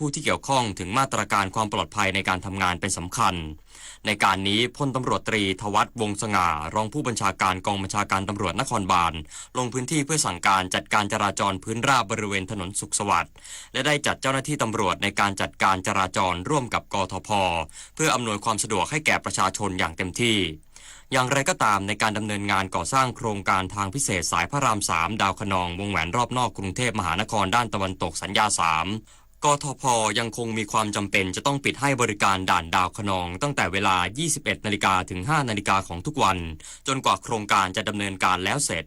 ผู้ที่เกี่ยวข้องถึงมาตรการความปลอดภัยในการทำงานเป็นสำคัญ ในการนี้ พลตำรวจตรี ธวัฒน์ วงศ์สง่า รองผู้บัญชาการกองบัญชาการตำรวจนครบาล ลงพื้นที่เพื่อสั่งการจัดการจราจรพื้นราบบริเวณถนนสุขสวัสดิ์ และได้จัดเจ้าหน้าที่ตำรวจในการจัดการจราจรร่วมกับ กทพ เพื่ออำนวยความสะดวกให้แก่ประชาชนอย่างเต็มที่ อย่างไรก็ตาม ในการดำเนินงานก่อสร้างโครงการทางพิเศษสายพระรามสาม ดาวคะนอง วงแหวนรอบนอกกรุงเทพมหานครด้านตะวันตกสัญญาสาม กทพ ยังคงมีความจำเป็นจะต้องปิดให้บริการด่านดาวคะนอง ตั้งแต่เวลา ยี่สิบเอ็ดนาฬิกา ถึง ห้านาฬิกาของทุกวัน จนกว่าโครงการจะดำเนินการแล้วเสร็จ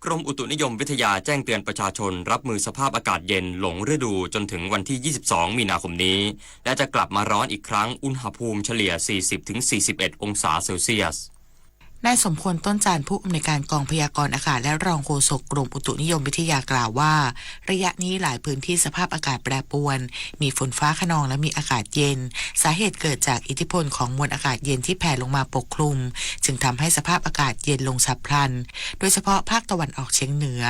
กรมอุตุนิยมวิทยาแจ้งเตือนประชาชนรับมือสภาพอากาศเย็นหลงฤดูจนถึงวันที่ ยี่สิบสอง มีนาคมนี้ และจะกลับมาร้อนอีกครั้ง อุณหภูมิเฉลี่ย สี่สิบถึงสี่สิบเอ็ด องศาเซลเซียส นายสมควร ต้นจันทร์ ผู้อำนวยการกองพยากรณ์อากาศและรองโฆษกกรมอุตุนิยมวิทยากล่าวว่า ระยะนี้หลายพื้นที่สภาพอากาศแปรปรวน มีฝนฟ้าคะนองและมีอากาศเย็น สาเหตุเกิดจากอิทธิพลของมวลอากาศเย็นที่แผ่ลงมาปกคลุม จึงทำให้สภาพอากาศเย็นลงฉับพลัน โดยเฉพาะภาคตะวันออกเฉียงเหนือ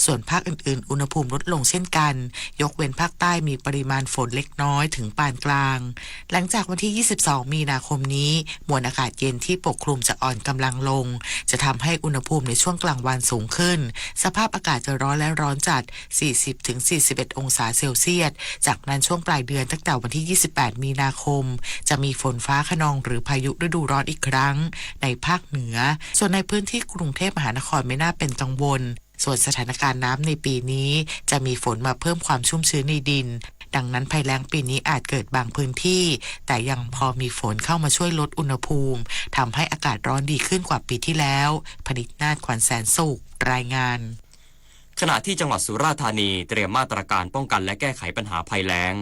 ส่วนภาคอื่นๆ อุณหภูมิลดลงเช่นกัน ยกเว้นภาคใต้มีปริมาณฝนเล็กน้อยถึงปานกลาง หลังจากวันที่ ยี่สิบสอง มีนาคมนี้ มวลอากาศเย็นที่ปกคลุมจะอ่อนกำลังลง จะทำให้อุณหภูมิในช่วงกลางวันสูงขึ้น สภาพอากาศจะร้อนและร้อนจัด สี่สิบถึงสี่สิบเอ็ด องศาเซลเซียส จากนั้นช่วงปลายเดือนตั้งแต่วันที่ ยี่สิบแปด มีนาคม จะมีฝนฟ้าคะนองหรือพายุฤดูร้อนอีกครั้ง ในภาคเหนือ ส่วนในพื้นที่กรุงเทพมหานครไม่น่าเป็นกังวล ส่วนสถานการณ์น้ำในปีนี้ จะมีฝนมาเพิ่มความชุ่มชื้นในดิน ดังนั้นภัยแล้งปีนี้อาจเกิดบางพื้นที่ แต่ยังพอมีฝนเข้ามาช่วยลดอุณหภูมิ ทำให้อากาศร้อนดีขึ้นกว่าปีที่แล้ว พนิษนาถ ขวัญแสนสุข รายงาน ขณะที่จังหวัดสุราษฎร์ธานีเตรียมมาตรการป้องกันและแก้ไขปัญหาภัยแล้ง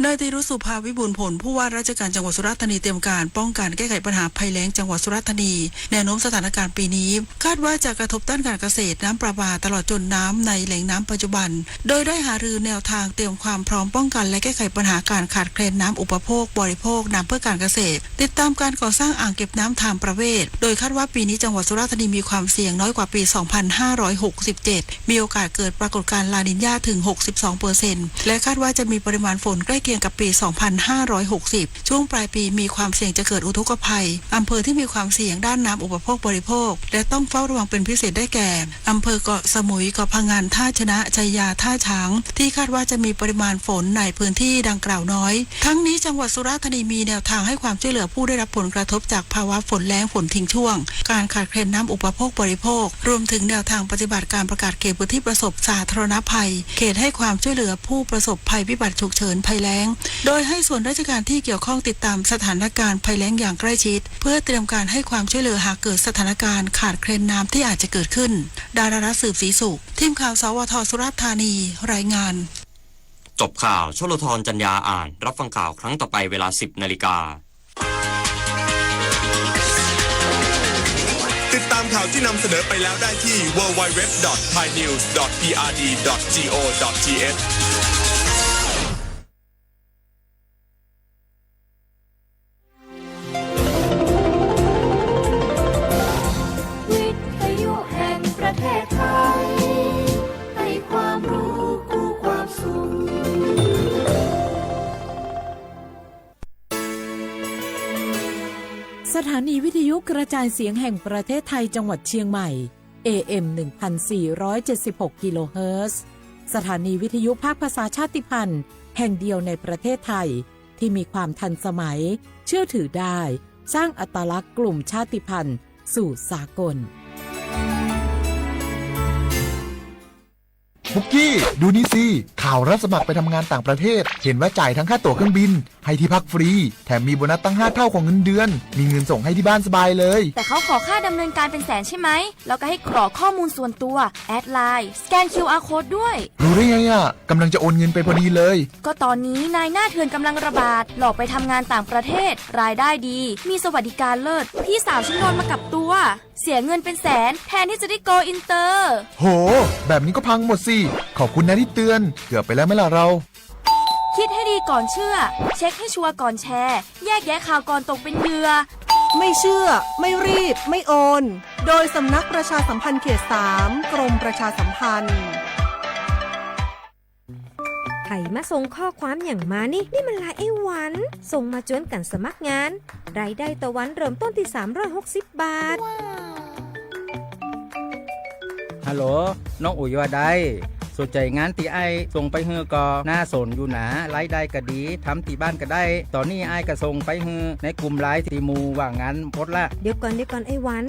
นายธีรุธ สุภาวิบูลย์ผล ผู้ว่าราชการจังหวัดสุราษฎร์ธานี เตรียมการป้องกันแก้ไขปัญหาภัยแล้งจังหวัดสุราษฎร์ธานี แนวโน้มสถานการณ์ปีนี้ คาดว่าจะกระทบด้านการเกษตร น้ำประปา ตลอดจนน้ำในแหล่งน้ำปัจจุบัน โดยได้หารือแนวทางเตรียมความพร้อมป้องกันและแก้ไขปัญหาการขาดแคลนน้ำอุปโภคบริโภค น้ำเพื่อการเกษตร ติดตามการก่อสร้างอ่างเก็บน้ำทามประเวศ โดยคาดว่าปีนี้จังหวัดสุราษฎร์ธานีมีความเสี่ยงน้อยกว่าปี สองพันห้าร้อยหกสิบเจ็ด มีโอกาสเกิดปรากฏการณ์ลานิญญาถึง หกสิบสองเปอร์เซ็นต์ และคาดว่าจะมีปริมาณฝนใกล้เคียงกับปี สองพันห้าร้อยหกสิบ ช่วงปลายปีมีความเสี่ยงจะเกิดอุทกภัย อำเภอที่มีความเสี่ยงด้านน้ำอุปโภคบริโภค และต้องเฝ้าระวังเป็นพิเศษได้แก่ อำเภอเกาะสมุย เกาะพะงัน ท่าชนะ ชัยยา ท่าช้าง ที่คาดว่าจะมีปริมาณฝนในพื้นที่ดังกล่าวน้อย ทั้งนี้จังหวัดสุราษฎร์ธานีมีแนวทางให้ความช่วยเหลือผู้ได้รับผลกระทบจากภาวะฝนแล้งฝนทิ้งช่วง การขาดแคลนน้ำอุปโภคบริโภค รวมถึงแนวทางปฏิบัติการประกาศเขตพื้นที่ประสบสาธารณภัย เขตให้ความช่วยเหลือผู้ประสบภัยพิบัติฉุกเฉินภัยแล้ง โดยให้ส่วนราชการที่เกี่ยวข้องติดตามสถานการณ์ภัยแล้งอย่างใกล้ชิด เพื่อเตรียมการให้ความช่วยเหลือหากเกิดสถานการณ์ขาดแคลนน้ำที่อาจจะเกิดขึ้น ดารารัตน์ สืบศรีสุข ทีมข่าว สวท สุราษฎร์ธานี รายงาน จบข่าว ชลธร จันยาอ่าน รับฟังข่าวครั้งต่อไปเวลา สิบนาฬิกา ติดตามข่าวที่นำเสนอไปแล้วได้ที่ ดับเบิลยู ดับเบิลยู ดับเบิลยู ดอท ไทยนิวส์ ดอท พีอาร์ดี ดอท จี โอ ดอท ที เอช วิทยุแห่งประเทศไทย ให้ความรู้คู่ความสุข สถานีวิทยุกระจายเสียงแห่งประเทศไทยจังหวัดเชียงใหม่ เอ เอ็ม หนึ่งพันสี่ร้อยเจ็ดสิบหก กิโลเฮิรตซ์ สถานีวิทยุภาคภาษาชาติพันธุ์แห่งเดียวในประเทศไทย ที่มีความทันสมัย เชื่อถือได้ สร้างอัตลักษณ์กลุ่มชาติพันธุ์สู่สากล ปุกกี้ ดูนี่สิ ข่าวรับสมัครไปทำงานต่างประเทศ เห็นว่าจ่ายทั้งค่าตั๋วเครื่องบิน ให้ที่พักฟรี แถมมีโบนัสตั้งห้าเท่าของเงินเดือน มีเงินส่งให้ที่บ้านสบายเลย แต่เขาขอค่าดำเนินการเป็นแสนใช่ไหม แล้วก็ให้กรอกข้อมูลส่วนตัว แอดไลน์ สแกน คิวอาร์ โค้ดด้วย รู้ได้ไงอะ กำลังจะโอนเงินไปพอดีเลย ก็ตอนนี้นายหน้าเถื่อนกำลังระบาด หลอกไปทำงานต่างประเทศ รายได้ดี มีสวัสดิการเลิศ พี่สาวฉันโดนมากับตัว เสียเงินเป็นแสน แทนที่จะได้โกลอินเตอร์ โห แบบนี้ก็พังหมดสิ ขอบคุณนะที่เตือน เกือบไปแล้วไหมล่ะเรา คิดให้ดีก่อนเชื่อ เช็คให้ชัวร์ก่อนแชร์ แยกแยะข่าวก่อนตกเป็นเหยื่อ ไม่เชื่อ ไม่รีบ ไม่โอน โดยสำนักประชาสัมพันธ์เขตสาม กรมประชาสัมพันธ์ ใครมาส่งข้อความอย่างมานี่ นี่มันไลน์ไอ้หวัน ส่งมาชวนกันสมัครงาน รายได้ต่อวันเริ่มต้นที่สามร้อยหกสิบบาท ฮัลโหล น้องอุ๋ยว่าใด สนใจงานตี้อ้ายส่งไปหื้อก่อ น่าสนอยู่นะ รายได้ก็ดี ทำตี้บ้านก็ได้ ตอนนี้อ้ายก็ส่งไปหื้อในกลุ่มไลน์ตี้หมู่ว่างงานหมดละ เดี๋ยวก่อน เดี๋ยวก่อนไอ้หวัน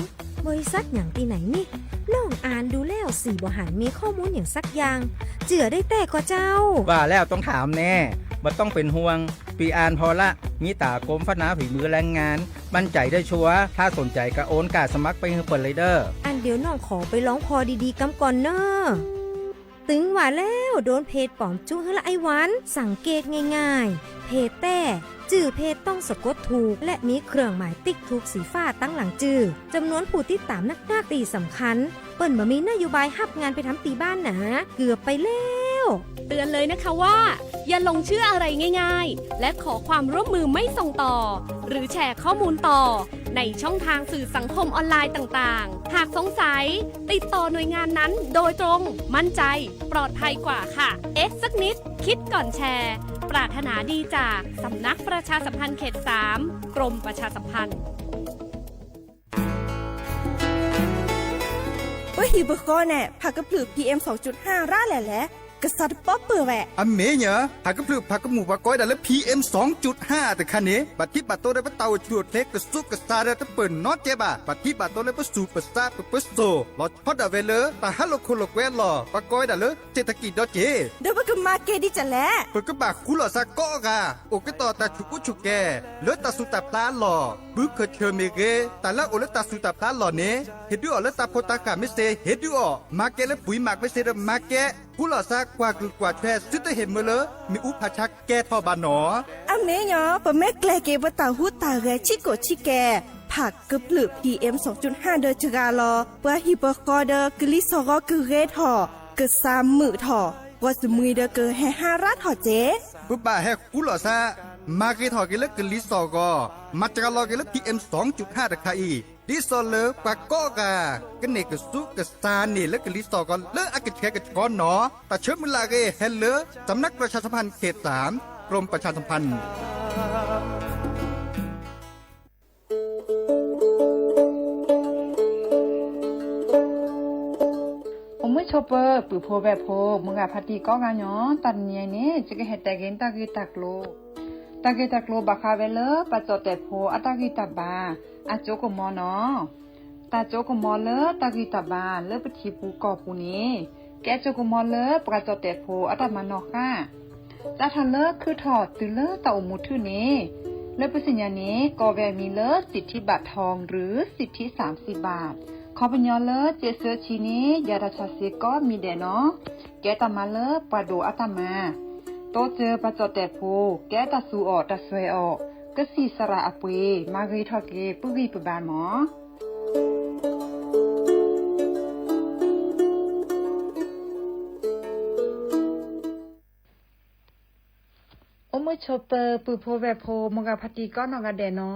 บริษัทอย่างตี้ไหนนี่ น้องอ่านดูแล้วสี่บ่หันมีข้อมูลอย่างสักอย่าง เจื้อได้แต๊ก่อเจ้า ว่าแล้วต้องถามแน่ บ่ต้องเป็นห่วง ปีอ่านผ่อละ มีต๋ากรมพัฒนาฝีมือแรงงาน มั่นใจได้ชัวร์ ถ้าสนใจก็โอนการสมัครไปหื้อเปิ้นเลยเด้อ อันเดี๋ยวน้องขอไปลองผ่อดีๆกำก่อนเน่อ ตึงว่าแล้วโดนเพจป๋อมจุ๊หื้อละไอ้หวัน สังเกตง่ายๆ เพจแต๊ จื้อเพจต้องสะกดถูก และมีเครื่องหมายติ๊กถูกสีฟ้าตังหลังจื้อ จำนวนผู้ติดตามนักๆ ตี้สำคัญ เปิ้นบ่มีนโยบายฮับงานไปทำตี้บ้านหนา เกือบไปแล้ว เตือนเลยนะคะว่า อย่าหลงเชื่ออะไรง่ายๆ และขอความร่วมมือไม่ส่งต่อ หรือแชร์ข้อมูลต่อ ในช่องทางสื่อสังคมออนไลน์ต่างๆ หากสงสัย ติดต่อหน่วยงานนั้นโดยตรง มั่นใจ ปลอดภัยกว่าค่ะ เอ๊ะสักนิด คิดก่อนแชร์ ปรารถนาดีจากสำนักประชาสัมพันธ์เขตสาม กรมประชาสัมพันธ์ ပဟံၣ်ပဃီန့ၣ် ဖးကဖျုး พีเอ็มสองจุดห้า ရၣ်လဲၣ်လဲၣ် ကစးတပီၢ်ပၢၢ်ဝဲ အမ့ၢ်ညါ ဖးကဖျုးဖးကမူၣ်ပှၤကိးဝဲဒၣ်လၢ พีเอ็มสองจุดห้า တခါန့ၣ် ဘၣ်ထံးဘၣ်တိၢ်ဒီးပတၢ်အိၣ်ဆူၣ်အိၣ်ချ့ကစူးကစါဒီးတပၢၢ်နီတကဲဘၣ် ဘၣ်ထံးဘၣ်တိၢ်လၢပသူၣ်ပသးပပစိၤ လီၤဆီဒၣ်ဝဲလၢ တၢ်ဟးလိာ်ခိၣ်လိာ်ကွဲအလီၢ် ပှၤကိးဝဲဒၣ်လၢ เศรษฐกิจ ဒီးက့ၤ ဒီးပကမၤကဲဒ်လဲၣ် ပကဘၣ်ဃူလိာ်သးကိးဂၤ အိၣ်ကတီၢ်တၢ်ဆူၣ်ကူဆူၣ်ကဲ လၢတၢ်သူၣ်တၢ်ဖျးအလီၢ် ဘုခၢၣ်ဆၢၣ်မ့ၢ်ဂ့ၤ တၢ်လၢအအိၣ်လၢတၢ်သူၣ်တၢ်ဖျးအလီၢ်န့ၣ် ဟ့ၣ်ဒုးအီၤလၢတၢ်ဖိတၢ်ဃၢ်မ့ၢ်စ့ၢ် ဟ့ၣ်ဒုးအီၤ မၤကဲလၢပှၤမၤကမ့ၢ်စ့ၢ်ဒီးမၤကဲ ဃူလိာ်သးကွၢ်ကလုာ်ကွၢ်ထွဲ သုတဟ့ၣ်မၢလၢ မ့ၣ်အူဖးဆါကဲထီၣ်ဘၣ်နီၤ အမ့ၢ်ညီ ပမ့ၢ်ကျဲၤက့ၤပတၢ်ဟူးတၢ်ဂဲၤဆံးကိာ်ဆံးကဲ ဖးကဖျုး พีเอ็มสองจุดห้า ဒီးစှၤလီၤ ပှၤဟံၣ်ပဃီဒီးကလံၤစီၣ်ဂီၤကဂ့ၤထီၣ် ကစၢ်မုာ်ထီၣ် ပှၤစမှံၤဒီးကဟဲဟါရၣ်ထီၣ်က့ၤ ပဘၣ်ဟဲဃူလိာ်သး မၤဂ့ၤထီၣ်က့ၤလၢကလံၤစီၣ်ဂီၤ မၤစှၤလီၤက့ၤလၢ พีเอ็มสองจุดห้า တခါအံၤ ဒ်သိးလၢပှၤကိးဂၤ ကန့ၢ်ကစူးကစါန့ၣ်လၢကလံၤစီၣ်ဂီၤလၢအကဆှဲကဆှီနီၤ တၢ်ဆၢမုၢ်လၢ်အဂ့ၢ်ဟဲလၢ สำนักประชาสัมพันธ์เขตสาม กรมประชาสัมพันธ์ အိၣ်မုာ်ဆိးပၢၤ ပုၢ်ဖိဝဲၢ်ဖိ မုၢ်ဂၤဖါတံၢ်ကိးဂၤညီ တၢ်တနံၤအံၤန့ၣ် ယကဟဲတဲက့ၤတၢ်ဂ့ၢ်တၢ်ကျိၤ တၢ်ဂ့ၢ်တၢ်ကျိၤဘၣ်ဃးဝဲလၢ ပှၤကၠီၣ်တဲာ်ဖိအတၢ်ဂံၢ်တၢ်ဘါ အစိကမီၤနီၤ တၢ်စိကမီၤလၢတၢ်ဂံၢ်တၢ်ဘါလၢပထံပူၤကီၢ်ပူၤန့ၣ် ကဲစိကမီၤလၢပှၤကၠီၣ်တဲာ်ဖိအတၢ်မၤနီၣ်ဃၣ် စးထီၣ်လၢခုၣ်ထီၣ်တုၤလၢတၢ်အိၣ်မူထူၣ်န့ၣ် လၢပသ့ၣ်ညါန့ၣ် ကိးဝဲအမံၤလၢ สิทธิบัตรทอง หรือ สิทธิสามสิบบาท ခီပညီလၢစ့ဆၢဆံန့ၣ် ယၤတၢ်ဆါစ့ကိးမံၤဒဲးနီၤ ကဲတၢ်မၤလၢပှၤဒိၣ်အတၢ်မၤ တိစၢၤပှၤကၠီၣ်တဲာ်ဖိ ကဲတၢ်သူအီၣ်တၢ်စွဲအီၣ် ကသံၣ်သရၣ်အပှ့ၤ မၤဂ့ၤထီၣ်က့ၤပုၢ်ဂံၢ်ပဘါမီၤ အိၣ်မုာ်ဆိးပၢၤ ပုၢ်ဖိဝဲၢ်ဖိ မုၢ်ဂၤဖါတံၢ်ကိးနီၢ်ဂၤဒဲးနီၤ,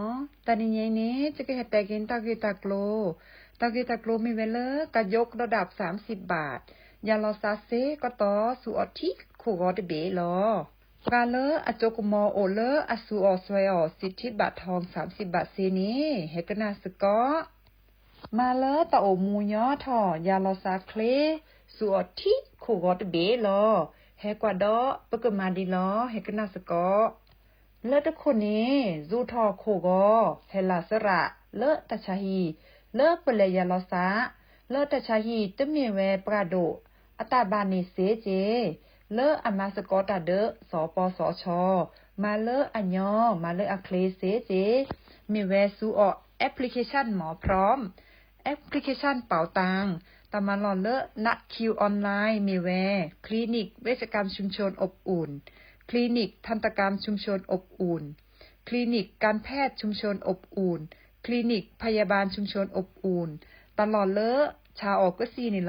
တနံၤညါအံၤန့ၣ် ယကဟဲတဲက့ၤတၢ်ဂ့ၢ်တၢ်ကျိၤ, တၢ်ဂ့ၢ်တၢ်ကျိၤမ့ၢ်ဝဲလၢ การยกระดับสามสิบบาท ယၤလီၤသးစ့ကတီၢ် ဆူအီၣ်ထံခိၣ်ဂီၤတဘ့ၣ်လီၤ. ပှၤလၢအစိကမီၤအိၣ်လၢအဆူအီၣ်စွဲအီၣ် สิทธิบัตรทอง สามสิบบาท စ့န့ၣ် ဟဲကနၣ်စ့ၢ်ကီး မၤလၢတၢ်အိၣ်မူညီထီၣ် ယၤလီၤသးချ့ ဆူအီၣ်ထံခိၣ်ဂီၤတဘ့ၣ်လီၤ. ဟဲကွၢ်ဒီးပကမၤဒ်လီၤ ဟဲကနၣ်စ့ၢ်ကီး. လၢတခိၣ်န့ၣ် စူးထီၣ်ခိၣ်ဂီၤ ဟဲလၢသရၣ်လၢတၢ်ဆါဟံၣ် လၢပလဲၤယၤလီၤသး လၢတၢ်ဆါဟံၣ်တမ့ၢ်ဝဲပှၤဒိၣ်အတၢ်ဘၣ်န့ၣ်စ့ၢ်ကီး လၢအမၤစ့ၢ်ကီးတၢ်ဒၢး စီၤပီစီၤဆီ မၤလၢအညီ မၤလၢအချ့စ့ၢ်ကီး မ့ၢ်ဝဲဆူအီၣ် application မီၤ พร้อม application เป๋าตัง တၢ်မၤလီၢ်လၢ นัดคิวออนไลน์ မ့ၢ်ဝဲ คลินิกเวชกรรมชุมชนอบอุ่น คลินิกทันตกรรมชุมชนอบอุ่น คลินิกการแพทย์ชุมชนอบอุ่น คลินิกพยาบาลชุมชนอบอุ่น တၢ်လီၢ်လၢဆါအီၣ်ကသံၣ်န့ၣ်လီၤ.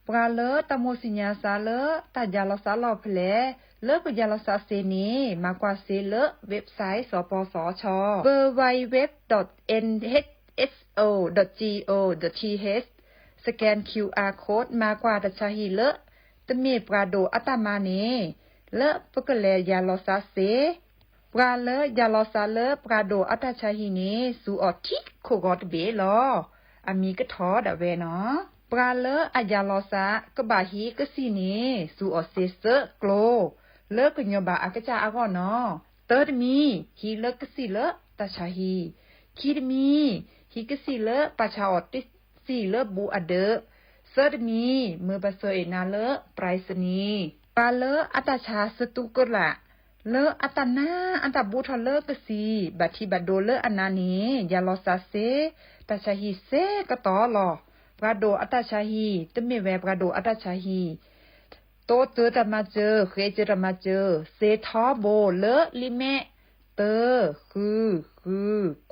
ပှၤလၢတၢ်မိၣ်သ့ၣ်ညါစ့ၢ်လၢတၢ်ယၤလီၤသးလီၢ်ဖဲလဲၣ် လၢပယၤလီၤသးစ့န့ၣ် မၤကွၢ်စ့လၢ website စီၤပီစီၤဆီ www.nhso.go.th scan QR code မၤကွၢ်တၢ်ဆါဟံၣ်လၢ တမ့ၢ်ပှၤဒိၣ်အတၢ်မၤန့ၣ် လၢပကလဲၤယၤလီၤစးစ့ၢ်, ပှၤလၢယၤလီၤစးလၢပှၤဒိၣ်အတၢ်ဆါဟံၣ်န့ၣ် စူၤအီၤထံခိၣ်ဂီၤတဘ့ၣ်လီၤ. အမံၤကထီၣ်ဒၣ်ဝဲနီၤ. ပှၤလၢအယၤလီၤစးကဘၣ်ဟံးကစံၣ်န့ၣ် စူၤအီၤစ့ၢ်ဆၢကျိၤ လၢကညီၤဘၣ်အကစၢ်အဂီၢ်နီၤ. တၢတမံၤ ဟံးလၢကစံၣ်လၢတၢ်ဆါဟံၣ်, ခံတမံၤ ဟံးကစံၣ်လၢပာ်ဆါအီၤတစံၣ်လၢဘူးအဒၢး, သၢတမံၤ မၢပဆၢအ့ၣ်နၤလၢ ပြဲးစနံၤ, ပှၤလၢအတၢ်ဆါစတူးကလာ် လၢအတၢ်နးအတၢ်ဘူးထီၣ်လၢကစံၣ် ဘၣ်ထံးဘၣ်ဒိလၢအနါန့ၣ် ယၤလီၤစးစ့ၢ် တၢ်ဆါဟံၣ်စ့ၢ်ကတီၢ်လီၤ. ပှၤဒိၣ်အတၢ်ဆါဟံၣ် တမ့ၢ်ဝဲပှၤဒိၣ်အတၢ်ဆါဟံၣ် တိစၢၤတၢ်မၤစၢၤ ဃ့စၢၤတၢ်မၤစၢၤ စ့ထီဘိလၢလံာ်မဲာ် တၢ ဃု ဃု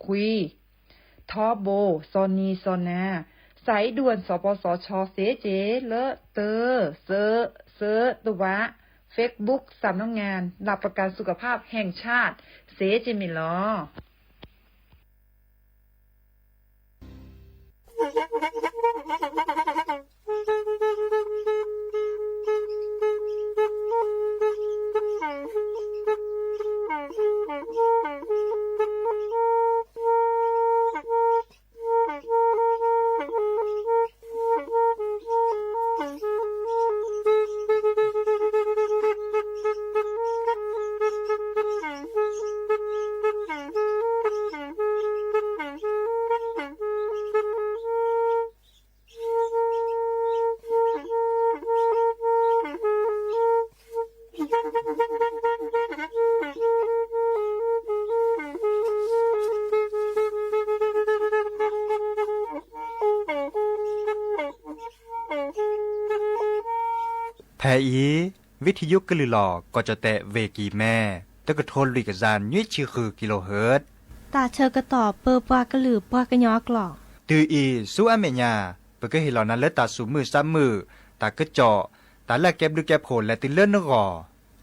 ခွံ ထီဘိ စီၤနံၤစီၤနၤ စးအံၤဒူၣ်စီၤပီစီၤဆီစ့ၢ်ကီးလၢ တၢ စၢ စၢ တဝး Facebook สำนักงานหลักประกันสุขภาพแห่งชาติ စ့ၢ်ကီးမ့ၢ်လီၤ. ဖဲအံၤ ဝံထံယိကလုၢ်လီၤ ကီၢ်ကၠီၣ်တဲၣ် ဝ့ၢ်ကံၤမဲ တကထိလွံၢ်ကယၤနွံဆံဃုကံလိဟၢၣ် တၢ်ဆၢကတီၢ်ပၢပှၤကလုာ်ပှၤကညီအကျိာ်. တုၤအံၤဆူအမဲာ်ညါ ပကဟ့ၣ်လီၤနၤလၢတၢ်သူၣ်မုာ်သးမုာ်, တၢ်ကစီၣ်, တၢ်လၢအကဲဘျုးကဲဖှိၣ်လဲၤတုၤလၢနဂီၢ်.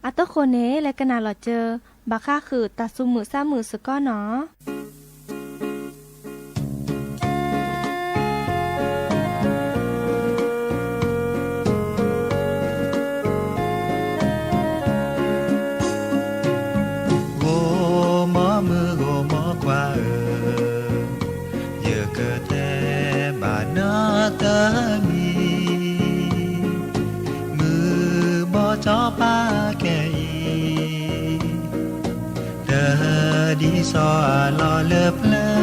အတဃိန့ၣ် လဲၤကနၣ်လီၤစၢၤ ဘၣ်ဃးဃုာ်တၢ်သူၣ်မုာ်သးမုာ်စ့ၢ်ကီးနီၤ. ဂီၤမီမုၢ်ဂီၤမီခွါဧၢ, ယကတဲဘၣ်နၤတမံၤ, မုၢ်ဘီၣ်စီၤပၤခဲအံၤ တဒ်သိးအလီၢ်လၢပျၢၤ,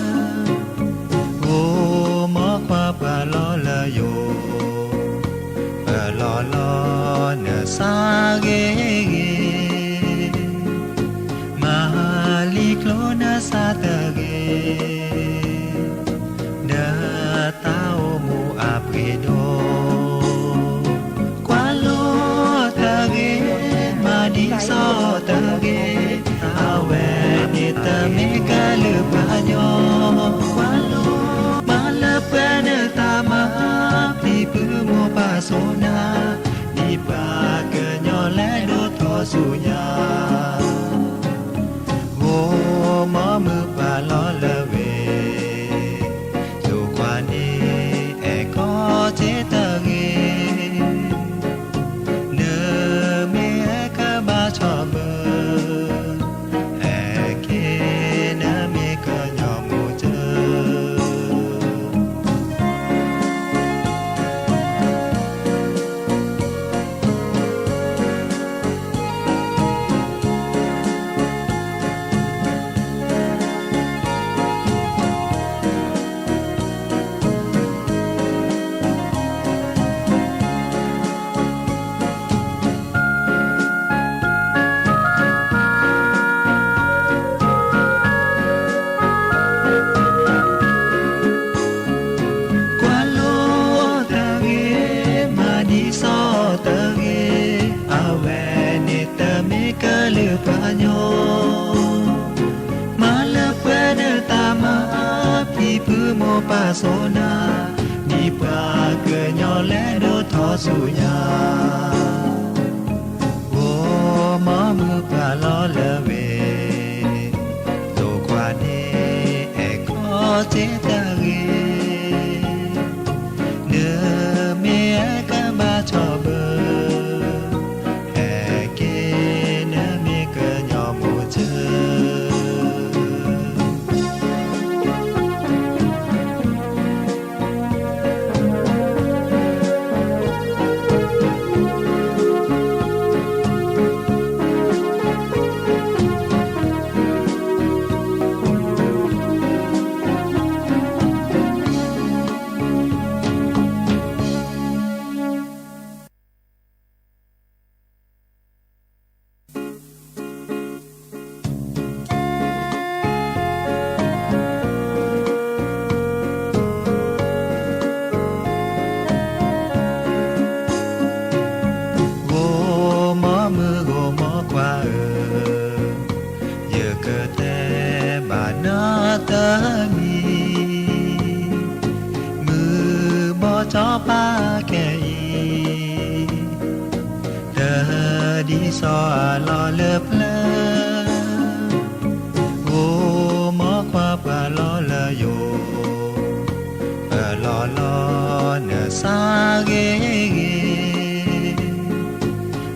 ဂီၤမီခွါပှၤလီၤလၢယိာ်, ပလီၢ်လီၤနသးဂ့ၤဂ့ၤ, မၤလံၤကျိနသးတဂ့ၤ, ဒီးတၢ်အိၣ်မူအပှ့ၤဒိၣ် ကွၢ်လိတဂ့ၤ, မၤဒ်သိးတဂ့ၤ, အဝဲန့ၣ်တမ့ၢ်ကလုာ်ပှၤကညီ, ကွၢ်လိ, မၤလၢပှဲၤနတၢ်မၤ, ဖံဖုမိၢ်ပၢ်ဆိနၤ, ဒ်ပှၤကညီလဲၤဒိၣ်ထီၣ်ဆူညါ ဂီၤမီမုၢ်ပှၤလီၤလၢဝ့ၢ်, ယိၤခွါန့ၣ်အဲၣ်ခီစ့တဂ့ၤ, နမ့ၢ်အဲၣ်ကဘၣ်ဆီၣ်မုၢ်, အဲၣ်က့ၤနမ့ၢ်ကညီမုၢ်စၢၤ ကွၢ်လိတဂ့ၤ, မၤဒ်သိးတဂ့ၤ, အဝဲန့ၣ်တမ့ၢ်ကလုာ်ပှၤကညီ, မၤလၢပှဲၤနတၢ်မၤ, ဖံဖုမိၢ်ပၢ်ဆိနၤ, ဒ်ပှၤကညီလဲၤဒိၣ်ထီၣ်ဆူညါ ဂီၤမီမုၢ်ပှၤလီၤလၢဝ့ၢ်, ယိၤခွါန့ၣ်အဲၣ်ခီစ့တဂ့ၤ, နမ့ၢ်အဲၣ်ကဘၣ်ဆီၣ်မုၢ်, အဲၣ် မံၤ မုၢ်ဘီၣ်ထီၣ်ပာ်ခဲအံၤ တဒ်သိးအလီၢ်လၢပျၢၤ ဂိၢ်မီၢ်ကွၢ်ပှၤလီၢ်လၢယိာ် ပလီၢ်လီၢ်နစါဂ့ၤဂ့ၤ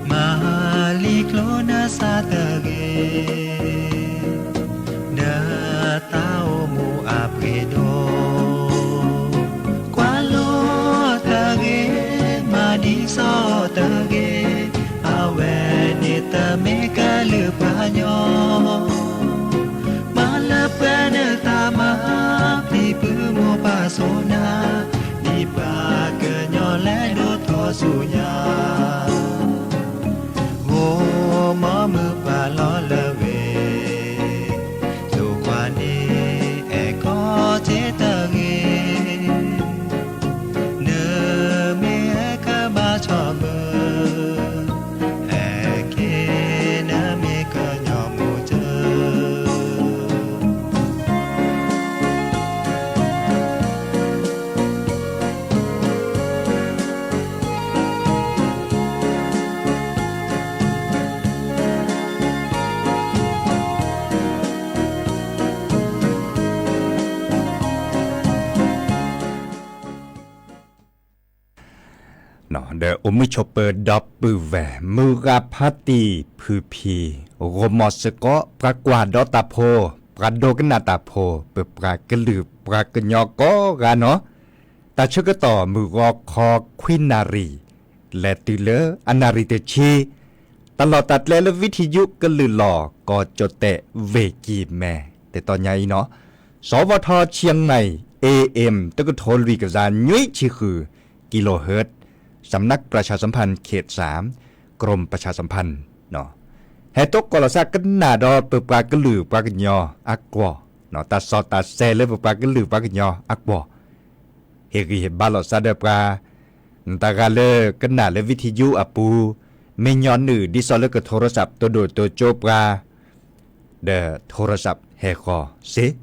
မၤလံၤကျိနစါတဂ့ၤ ဒီးတၢ်အိၣ်မူအပှ့ၤဒိၣ် ကွၢ်လိတဂ့ၤ မၤဒ်သိးတဂ့ၤ အဝဲန့ၣ်တမ့ၢ်ကလုာ်ပှၤကညီ မၤလၢပှဲၤနတၢ်မၤ ဖံဖုမိၢ်ပၢ်စိၤနၤ ဒ်ပှၤကညီလဲၤဒိၣ်ထီၣ်ဆူညါ ဂိၢ်မီၢ်မုၢ်ပှၤလီၢ်လၢဝ့ၢ် ဒိၣ်ခွါန့ၣ် အဲၣ်ကီၢ်စ့ၢ်တဂ့ၤ နမ့ၢ်အဲၣ်ကဘၣ်ဆီၣ်မုၢ် အဲၣ်က့ၤနမ့ၢ်ကညီမူတၢ် ဒီးအိၣ်မုာ်ဆိးပၢၤဒီပုၢ်ဝဲၢ် မုၢ်ဂၤဖါတံၢ်ဖုဖံ ဂီၤမီၢ်စ့ၢ်ကီး ပှၤကွၢ်ဒီးတၢ်ဖိ, ပှၤဒိကနၣ်တၢ်ဖိ, ပပှၤကလုာ်ပှၤကညီကိးဂၤနီၤ, တၢ်ဆၢကတီၢ်မုၢ်ဂီၤခီခွံနၣ်ရံၣ် လဲၤတုၤလၢအနၣ်ရံၣ်တဆံ, တၢ်လီၢ်တၢ်ကျဲလၢ ဝံထံယုကလုာ်လီၤ ကီၢ်ကၠီၣ်တဲၣ် ဝ့ၢ်ကံၢ်မဲ တတီၤညါအံၤနီၤ, สวท เชียงใหม่ เอเอ็ม တကထိလွံၢ်ကယၤနွံဆံဃု กิโลเฮิรตซ์ สำนักประชาสัมพันธ์เขตสาม กรมประชาสัมพันธ์ ဟဲတိကိးလီၤသးကနၣ်ဒီးပပှၤကလုာ်ပှၤကညီအကွီၢ်, တၢ်စီတၢ်ဆဲလၢပပှၤကလုာ်ပှၤကညီအကွီၢ်, ဟ့ၣ်ဂံၢ်ဟ့ၣ်ဘါလိာ်သးဒီးပှၤ, နတဂၤလၢကနၣ်လၢ ဝံထံယုအပူၤ, မ့ၢ်ညီနုၢ်ဒ်သိးလၢကထိရစပ်တိဒိၣ်တိကၠိပှၤ, ဒီးထိရစပ်ဟဲဃီၤစ့